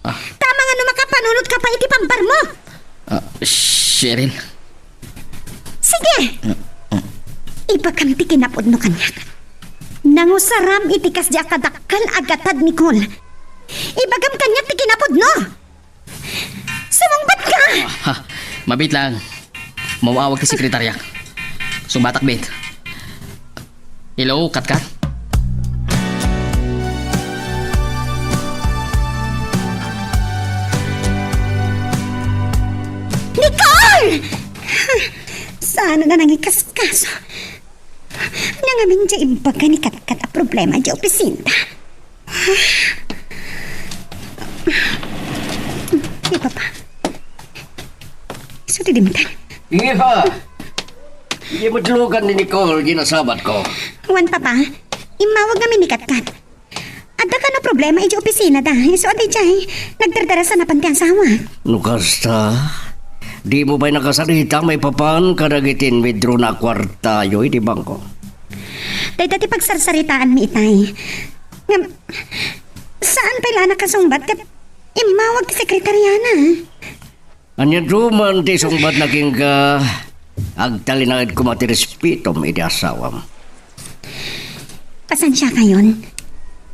Ah. Tama nga no makapanunot ka pa iti pambarmo. Ah, Cheryl. Sige. Mm, mm. Ibagam ti kinapudno kaniak. Nangusaram iti kasdi a kadakkel a gatad, Nicole. Ibagam kaniak ti kinapudno. Sumungbat ka! Ah, ha. Mabit lang. Maawag ti sekretariak. Sungbatak, bet. Hello, Katkat? Nicole! Saan na nangikaskas? Nangamin di imbaga ni Katkat a problema di opisina. Ni Papa. Isu ti dimteng. Iha! Di madlugan ni Nicole, ginasabat ko. Wen, Papa, immawag ngamin ni Katkat. Adda kano problema iti opisina da. Isu a daydiay, nagdardarasanapan ti asawa. No kasta, dimo pay nakasarita maipapan kadagiti inwithdrawna a kuartayo iti bangko? Dayta ti pagsarsaritaanmi itay. Ngem, saan pay la a nakasungbat ket immawag ti sekretariana. Ania duman ti sungbatna kenka? Agtalinaed koma ti respetom iti asawam. Pasensiakayon.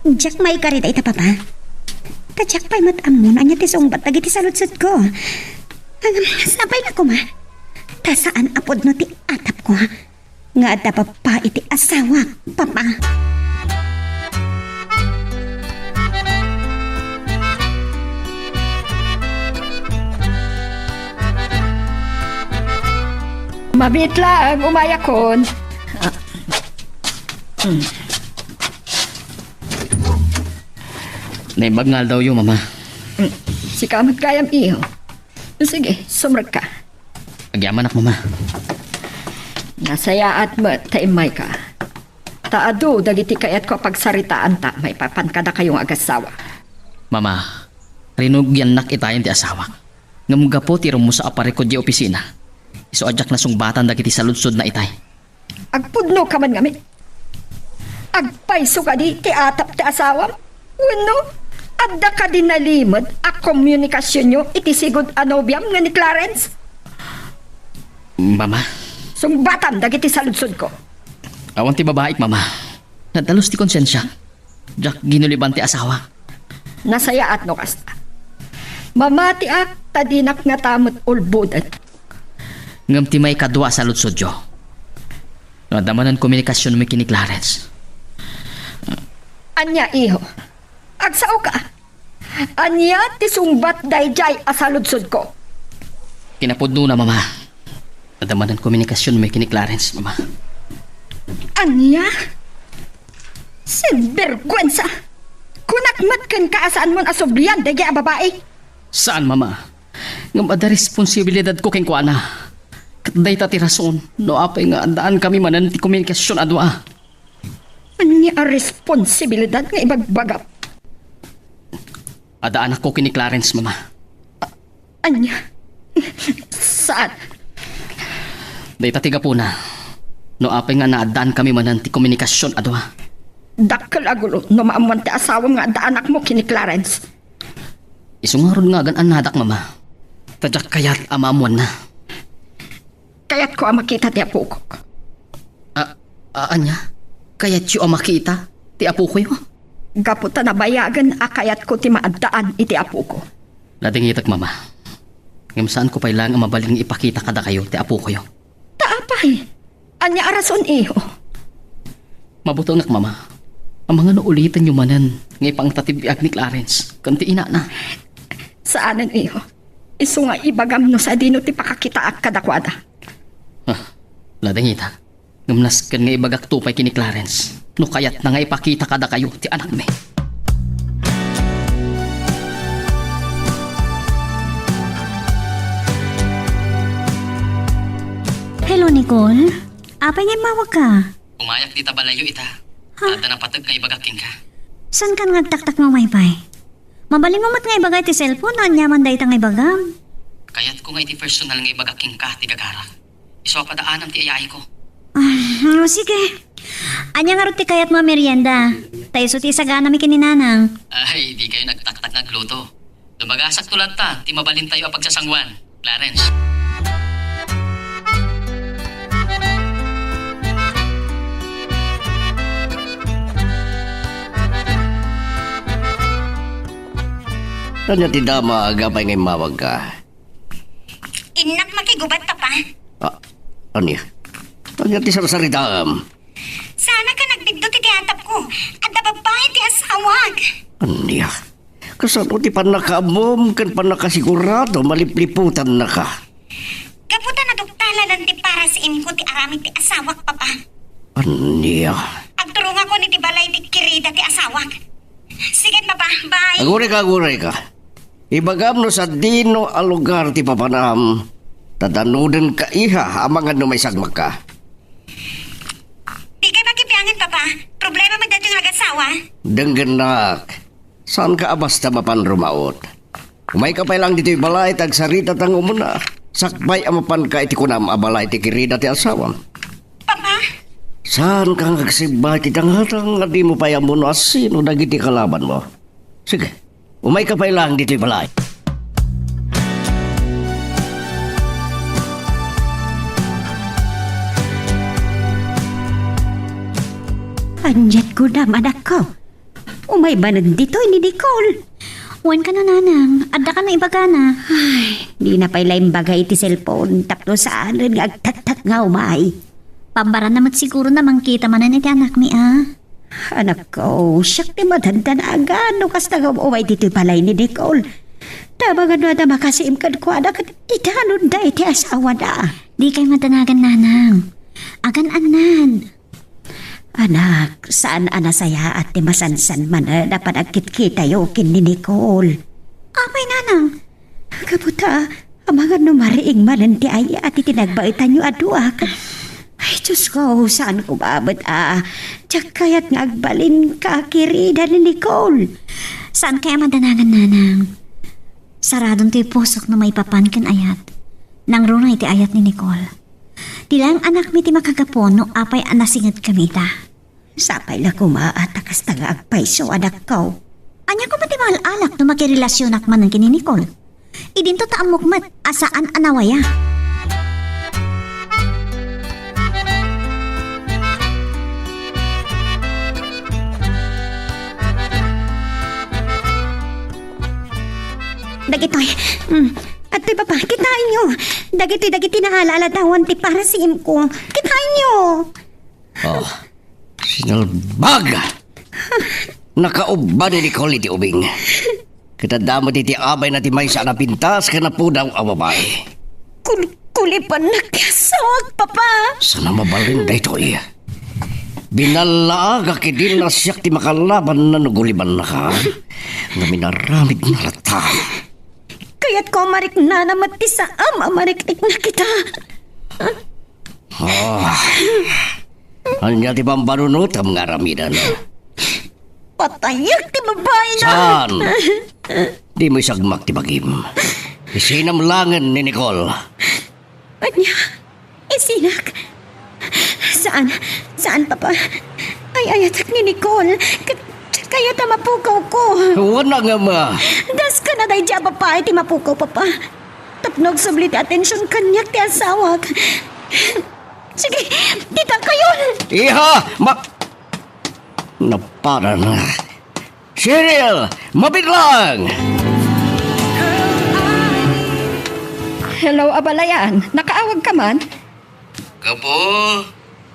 Diak maikarita ita, Papa. Ta diak pay met ammo no ania ti sungbat dagiti saludsodko. Ngem, sapay nga koma. Ta saan a pudno ti atapko nga adda babbai iti asawak, Papa. Mabit laeng, umayakon. Ah. Hmm. Naimbag nga aldawyo, Mama. Hmm. Sika met gayam, iho. Sige, sumrekka. Agyamanak, Mama. Nasayaat met ta immayka. Ta adu dagiti kayatko a pagsaritaanta maipapan kadakayo nga agassawa. Mama, rinugiannak itayen ti asawak. Ngem gapu ti rummusa a parikut diay opisina, isu a diak nasungbatan dagiti saludsodna itay. Agpudno ka man ngamin. Agpayso kadi ti atap ti asawam? Wenno, adda kadi nalimed a komunikasionyo iti sigud a nobiam nga ni Clarence? Mama. Sungbatam dagiti saludsodko. Awan ti babaik, Mama. Nadalus ti konsensiak. Diak ginuliban ti asawa. Nasayaat no kasta. Mamatiak ta dinak ngata met ulboden. Ngem ti maikadua a saludsodyo, no adda manen komunikasionmi ken ni Clarence. Ania, iho? Agsao ka? Ania ti sungbat daydiay a saludsodko? Kinapudnona, Mama. Adda manen komunikasionmi ken ni Clarence, Mama. Ania? Sinberguensa! Kunak met kenka a saanmon a sublian daydiay a babai. Saan, Mama. Ngem adda responsibilidadko kenkuana. Ket dayta ti rason no apay nga addaankami manen ti komunikasion a dua. Ania a responsibilidad nga ibagbagam? Adda anakko ken ni Clarence, Mama. A-, ania? Saan? Dayta ti gapuna no apay nga naaddaankami manen ti komunikasion a dua. Dakkel a gulo no maammuan ti asawam nga adda anakmo ken ni Clarence. Isu ngarud nga agan-annadak, Mama. Ta diak kayat a maammuanna. Kayatko a makita ti apok. A, a, ania? Kayatyo a makita ti apokoyo? Gapu ta nabayagen a kayatko ti maaddaan iti apoko. Nadingitek, Mama. Ngem saanko pay laeng a mabalin nga ipakita kadakayo ti apokoyo. Ta apay? Ania a rason, iho? Mabutengak, Mama. Amangan no ulitenyo manen nga ipangta ti biag ni Clarence ken ti inana. Saanen, iho. Isu nga ibagam no sadino ti pakakitaak kadakuada. Ah, nadingitek. Ngem nasken nga ibagakto pay ken ni Clarence no kayatna nga ipakita kadakayo ti anakmi. Hello, Nicole. Apay nga immawagka? Umayak dita balayyo ita. Ha? Adda napateg nga ibagak kenka. Saankan nga agtaktak nga umaypay? Mabalinmo met nga ibaga iti cellphone no ania man dayta nga ibagam. Kayatko nga iti personal nga ibagak kenka ti gagarak. Isu a padaanam ti ayaiko. Ah, sige. Ania ngarud ti kayatmo a merienda? Ta isu ti isaganami ken ni Nanang. Ay, dikayo nagtaktak nga agluto. Lumagasakto latta ti mabalintayo a pagsasanguan, Clarence. Ania ti damag, apay nga immawagka? Innak makigubat, Papa. Ah, ania? Ania ti sarsaritaem? Saan ka nagbiddut iti atapko? Adda babbai ti asawak. Ania? Kasano ti pannakaammom ken pannakasigurado malipliputannaka? Gapu ta naduktalan ti parasitko ti aramid ti asawak, Papa. Ania? Agturongakon iti balay ti kirida ti asawak. Sige, Papa. Bye. Agurayka, agurayka. Ibagam no sadino a lugar ti papanam. Ta danudenka, iha, amangan no maisagmakka. Dikay makibiangen, Papa. Problema met daytoy nga agasawa. Denggennak. Saanka a basta mapan rumaut. Umayka pay laeng ditoy balay ta agsarita ta nga umuna. Sakbay a mapanka iti kunam a balay ti kirida ti asawam. Papa? Saanka nga agsibbay ti dangatang nga dimo pay ammo no asino dagiti kalabanmo? Sige, umayka pay laeng ditoy balay. Ania't kunam, anakko? Umay manen ditoy ni Nicole. Wen kano, nanang, adda kano ibagana. Ay, dina pay la imbaga iti cellphone tapno saanen nga agtattat nga umay. Pambaranna met siguro a mangkita manen iti anakmi, a? Anakko, siak ti madandanagan no kasta nga um-umay ditoy balay ni Nicole. Ta amangan no adda makasiem kenkuana ket idanonda iti asawana. Dikay madanagan, nanang. Agan-annan. Anak, saan a nasayaat ti masansan manen a panagkitkitayo ken ni Nicole. Apay, nanang? Gapu ta, amangan no mariing manen ti ay-at iti nagbaetanyo a duak. Ay, Diosko, saan ko met a, diak kayat nga agbalin ka kirida ni Nicole. Saan kaya madanagan, nanang? Saradon ti pusok no maipapan ken ayat. Nangruna iti ayat ni Nicole. Ti laeng anakmi ti makagapu no apay a nasingetkami ita. Sapay la koma a ta kasta nga agpayso, anakko. Ania koma ti maal-alak no makirelasionak manen ken ni Nicole? Idinto ta ammok met a saan a nawaya. Dagitoy, mm, adtoy, Papa, kitaenyo. Dagitoy dagiti naalalatawan ti parasitko. Kitaenyo. Oh, sinalbag! Nakaubba ni Nicole iti ubing. Ket adda met iti abayna ti maysa a napintas ken napudaw a babai. Kul-, kulibannak ti asawak, Papa. Saan a mabalin daytoy? Binallaagak idi a siak ti makalabanna no gulibannaka. Ngem inaramidna latta. Kayatko a mariknana met ti saam a mariknana ita. Ah. Ania ti bambanunotam nga aramidem? Patayek ti babaina! Saan? Dimo isagmak ti bagim. Isinam laengen ni Nicole. Ania? Isinak? Saan? Saan, Papa? Ay-ayatek ni Nicole. Ket, ket kayat a mapukawko. Wen a ngem, a. Dasken a daydi a babai ti mapukaw, Papa. Tapno agsubli ti atension kaniak ti asawak. Sige, kitakayon! Iha! Ma-, naparan. Cheryl, mabitlang! Hello, abalayan. Nakaawag ka man? Gapu,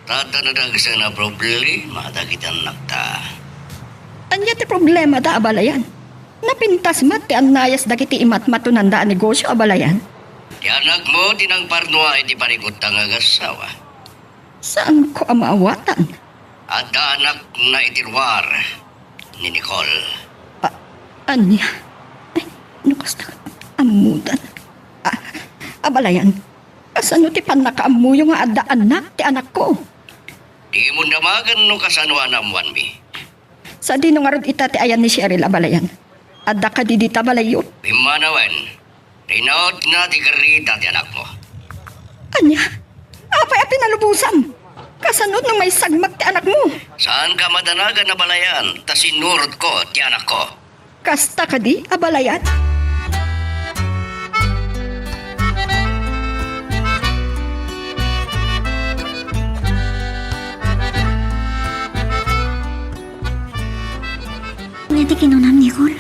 ta adda nadagsen a problema dagiti annakta. Ania ti problemada, abalayan? Napintas met ti annayas dagiti imatmatonanda a negosio, abalayan. Ti anakmo ti nangparnua iti parikutda nga agassawa. Saanko a maawatan? Adda anakna iti ruar ni Nicole. A-, ania? Ay, no kasta, ammodan. A-, abalayan, kasano ti pannakaammoyo nga adda annak ti anakko? Dimon damagen no kasano a naammoanmi. Sadino ngarud ita ti ayan ni Cheryl, abalayan? Adda kadi dita balayyo? Pimmanawen. Rinautna ti karita ti anakmo. Ania? Apay a pinalubosam? Kasano no maisagmak ti anakmo? Saanka madanagan, abalayan, ta sinurotko ti anakko. Kasta kadi, abalayan? Ti kinunam, Nicole?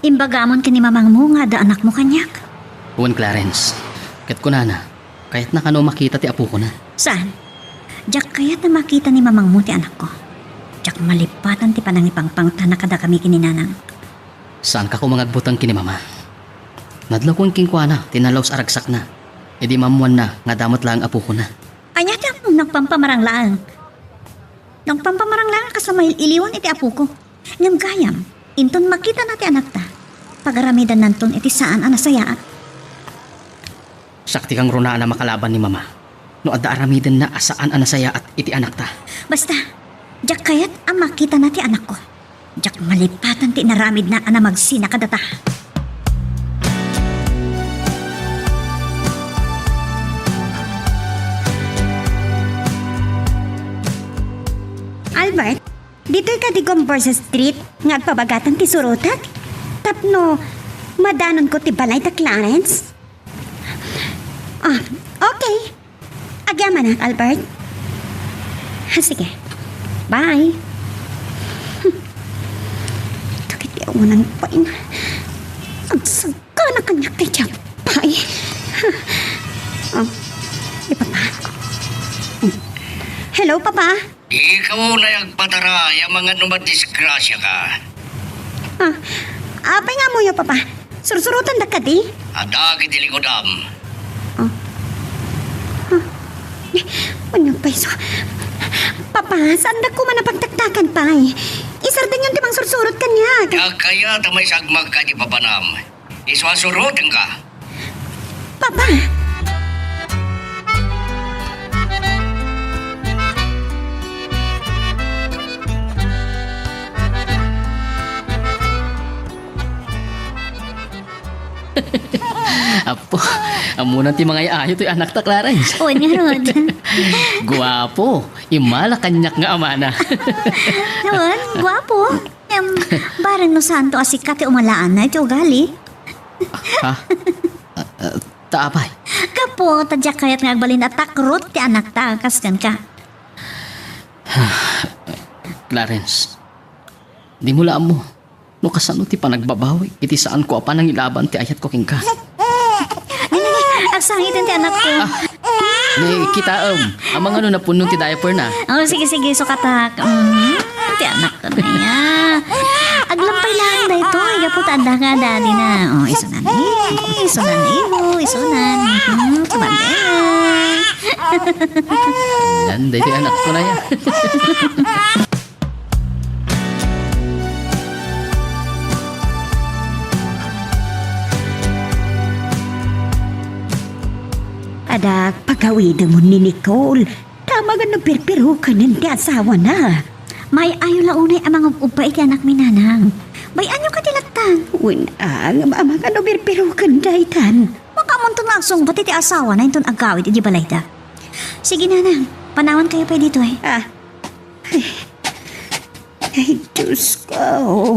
Imbagamon ken ni mamangmo nga adda anakmo kaniak? Wen, Clarence. Ket kunana, kayatna kano makita ti apokona. Saan? Diak kayat a makita ni mamangmo ti anakko. Diak malipatan ti panangipangpangtana kadakami ken ni nanang. Saanka koma nga agbuteng ken ni mama. Nadlawkon kenkuana ti nalaus a ragsakna. Idi maammoanna nga adda met laeng apokona. Ania ti ammom no agpampamarang laeng? No agpampamarang laeng a kasla mail-iliwan iti apoko. Ngem gayam, inton makitana ti anakta, pagaramidannanton iti saan a nasayaat. Sakti kangrunaanna makalaban ni mama no adda aramidenna a saan a nasayaat iti anakta. Basta, diak kayat a makitana ti anakko. Diak malipatan ti inaramidna a namagsina kadata. Albert, ditoy kadi Converse Street nga agpabagatan ti surotek? Tapno madanonko ti balay da Clarence? Ah, okay. Agyamanak, Albert. Ah, sige. Bye. Hmm. Dagiti awanan pay nga agsagana kaniak daydiay a babai. Ah, ni Papa. Hmm. Hello, Papa. Ikaw unay agpataray amangan no madisgrasiaka. Ah, apay nga ammoyo, Papa? Sursurotendak kadi? Adda iti likudam. Ah. Ah. Ania pay isu? Papa, saandak koma a pagtaktakan pay. Isardengyon ti mangsursurot kaniak. Diak kayat a maisagmak kadi papanam. Isu a surotenka. Papa! Apo, ammona ti mangay-ayo toy anakta, Clarence. Wen ngarud. Guapo, immala kaniak nga amana. Wen, guapo. Em, bareng no saanto a sika ti umalaanna iti ugali. Ha? Ah, ah, ta apay? Gapu ta diak kayat nga agbalin a takrot ti anakta kas kenka. Clarence, dimo la ammo no kasano ti panagbabawi iti saanko a panangilaban ti ayatko kenka. Agsangiten ti anakko. Ah, ni kitaem, amangan no napunno ti diaperna. Oh, sige, sige, sukatak. Mm, ti anakko aya. Aglampay laeng daytoy, gapu ta adda nga daddy na. Oh, isunan, eh, isunan, eh, oh, isunan. Mm, tumabay. Yan, daytoy anakko aya. Adak, pagawidemon ni Nicole. Tama nga no pirpirukanen ti asawana. May-ayo la unay a mangub-ubba iti anakmi, nanang. Bay-anyo kadi latta? Wen, a, ngem amangan no pirpiruken daytan. Makaamonto nga agsungbat iti asawana inton agawid iti balayda. Sige, nanang, panawankayo pay ditoy. Ah. Ay, Diyos ko.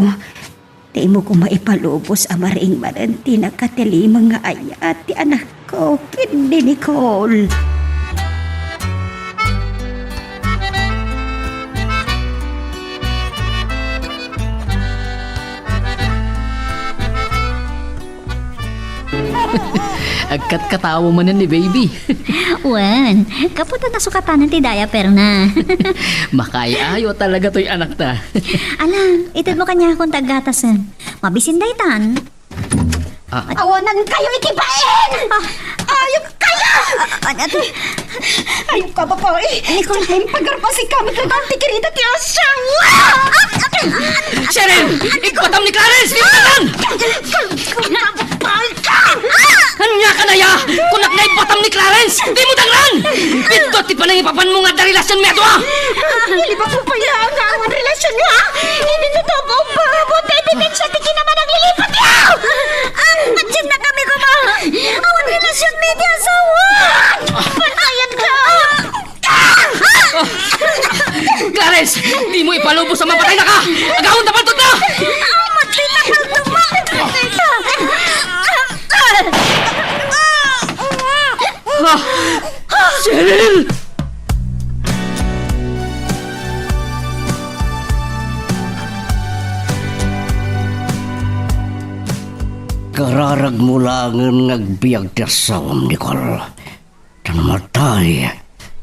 Dimo koma ipalubos a maring manen ti nakatilimeng nga ayat ti anakko ken ni Nicole. Agkatkatawa manen ni baby. Wen, gapu ta nasukatanen ti diaperna. Makay-ayo talaga toy anakta. Ala, itedmo kaniakon ti aggatasen. Mabisin daytan. Ah. Awanankayo iti bain! Ah. Ayupkayo! Ah, ah, ate. Ayupka, babai! Nicole. Diak la impagarbasikam iti kirita ti asawa! Cheryl! Igbatam ni Clarence! Igbatam! Ania ka aya? Kunak nga igbatam ni Clarence! Dimo dangran! Biddut ti panangipapanmo nga adda relasionmi a dua! Ilibakmo pay laeng nga awan relasionyo, ha? Idi no taubog, paabot ti ebidensia ti kinamanaglilipatyo! Adiannakami koma! Awan relasionmi ti asawa! Panayanka! Clarence! Dimo ipalubos a mapataynaka! Agawidta paltogna! Awan ti napaltogmo! Ah! Cheryl! Kararagmo laengen nga agbiag ti asawam, Nicole. Ta no matay,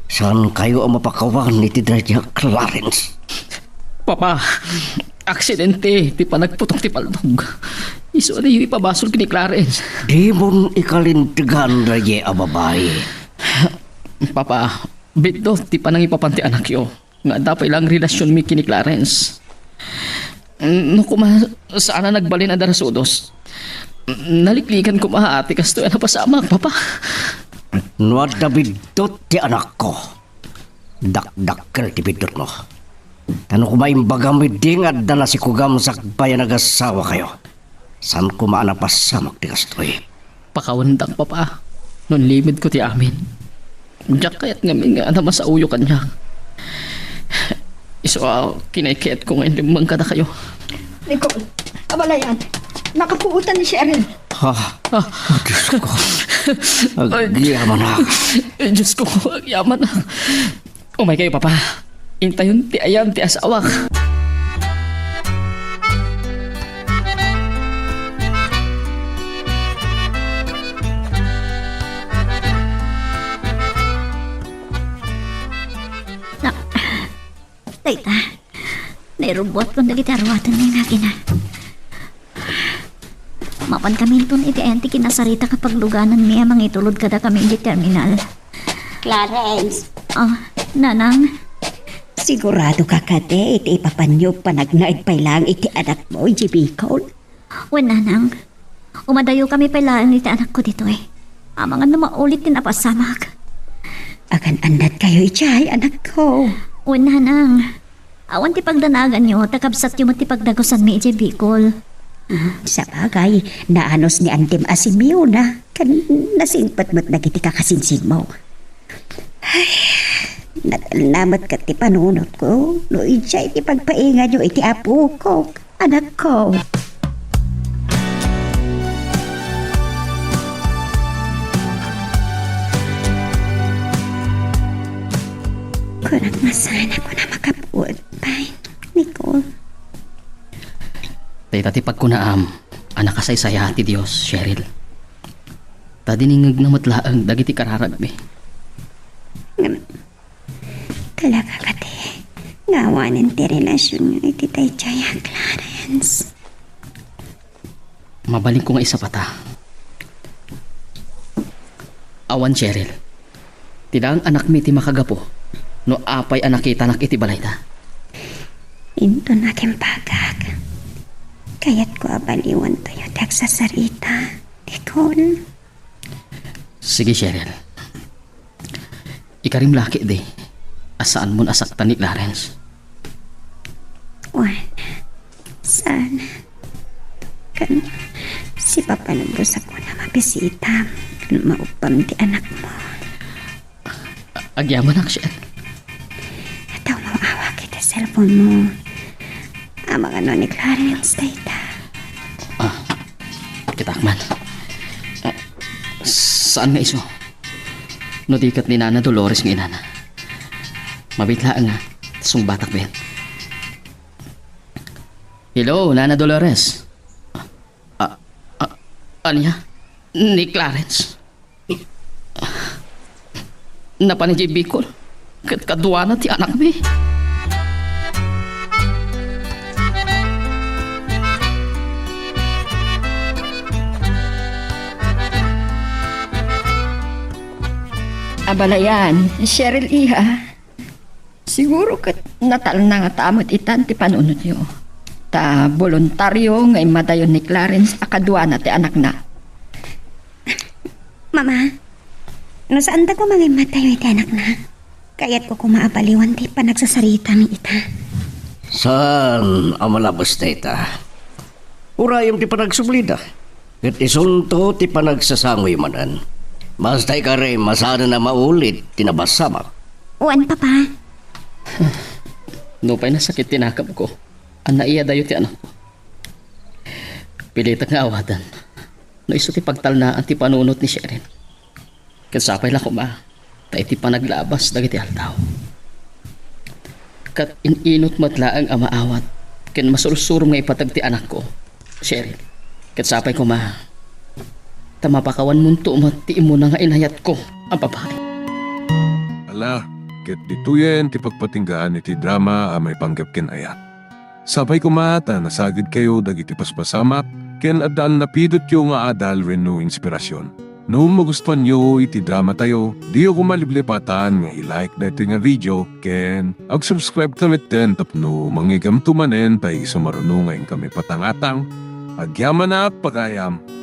saankayo a mapakawan iti daydiay a Clarence. Papa, aksidente ti panagputok ti paltog. Isu a diyo ipabasol ken ni Clarence. Dimon ikalintegan daydiay a babai. Papa, biddut ti panangipapan ti anakyo nga adda pay laeng relasionmi ken ni Clarence. No koma, saan a nagbalin a darasudos. Naliklikan koma ti kastoy a napasamak, Papa. No adda biddut ti anakko, dakdakkel ti biddutmo. Ta no koma imbagam idi nga adda nasikugam sakbay a nagasawakayo, saan koma a napasamak ti kastoy. Pakawandak, Papa, no inlimedko ti amin. Diak kayat ngamin nga adda masaoyo kaniak. Isu a kinaykayatko nga inlemmeng kadakayo. Nicole, abalayan, nakapuotan ni Cheryl. Ha? Ah. Oh, Diyos ko. Ay. Agyamanak. Ay, Diyos ko, agyamanak. Umaykayo, Papa. Intayon ti ayan ti asawak. Na, dayta, nairubbuatkon dagiti aruaten nga inagina. Mapankaminton iti ayan ti kinasarita a paglugananmi a mangitulod kadakami idiay terminal. Clarence. Ah, Nanang? Sigurado ka kadi iti ipapanyo panagnaed pay laeng iti anakmo idiay Bicol? Wen, Nanang. Umadayokami pay laeng iti anakko ditoy. Amangan no maulit ti napasamak. Agan-annadkayo idiay, anakko. Wen, Nanang. Awan ti pagdanaganyo, ta kabsatyo met ti pagdagusanmi idiay Bicol. Hmm, sabagay, naanus ni Antim a Simeona, ken nasingpet met dagiti kakasinsinmo. Ay, natalna met ket ti panunotko, no idiay ti pagpainganyo iti apok, anakko. Kunak nga saan a kuna makapuot pay, Nicole. Dayta ti pagkunaam a nakasaysaya ti Dios, Cheryl. Ta diningngegna met laeng dagiti kararagmi. Ngem, talaga kadi nga awanen ti relasionyo iti daydiay a Clarence? Mabalinko nga isapata. Awan, Cheryl. Ti laeng anakmi ti makagapu no apay a nakitanak iti balayda. Inton akimbagak, kayatko a baliwantayo ti agsasarita, Nicole. Sige, Cheryl. Ikarim la ketdi a saanmon a saktan ni Clarence. Wen, saan. Ken, sipapanubos a kuna mabisitam ken maubbam ti anakmo. Agyamanak, Cheryl. Itaw mo awak iti cellphone mo. Amangan no ni Clarence dayta. Ah, kitaak man. Ah, saan nga isu? No di ket ni Nana Dolores nga inana. Mabiit laeng nga, sungbatak ben. Hello, Nana Dolores. Ah, ah, ania? Ni Clarence? Napan idiay Bicol ket kaduana ti anakmi. Abalayan, Cheryl, iha. Siguro ket natalna ngata met itan ti panunotyo. Ta boluntario nga immadayon ni Clarence a kaduana ti anakna. Mama, no saanta koma nga immadayo iti anakna, kayatko koma a baliwan ti panagsasaritam ita. Saan a malabes dayta? Urayem ti panagsublida. Ket isunto ti panagsasangoyo manen. Basta ikarim a saanen a maulit ti napasamak. Wen, Papa. Nupay nasakit ti nakemko a naiyadayo ti anakko, pilitek nga awaten no isu ti pagtalnaan ti panunot ni Cheryl. Ket sapay la koma ta iti panaglabas dagiti aldaw, ket in-inut met laeng a maawat ken masursurom nga ipateg ti anakko, Cheryl. Ket sapay koma ta mapakawanmonto met ti immuna nga inayatko a babai. Ala, ket ditoyen ti pagpatinggaan iti drama a maipanggep ken ayat. Sapay koma ta nasagidkayo dagiti paspasamak ken adda a napidotyo nga adal wenno inspirasyon. No magustuanyo iti dramatayo, diyo koma liplipatan nga i-like daytoy nga video ken ag-subscribe ta metten tapno mangigamto manen ta isu maruno nga inkami patangatang. Agyamanak, pagayam!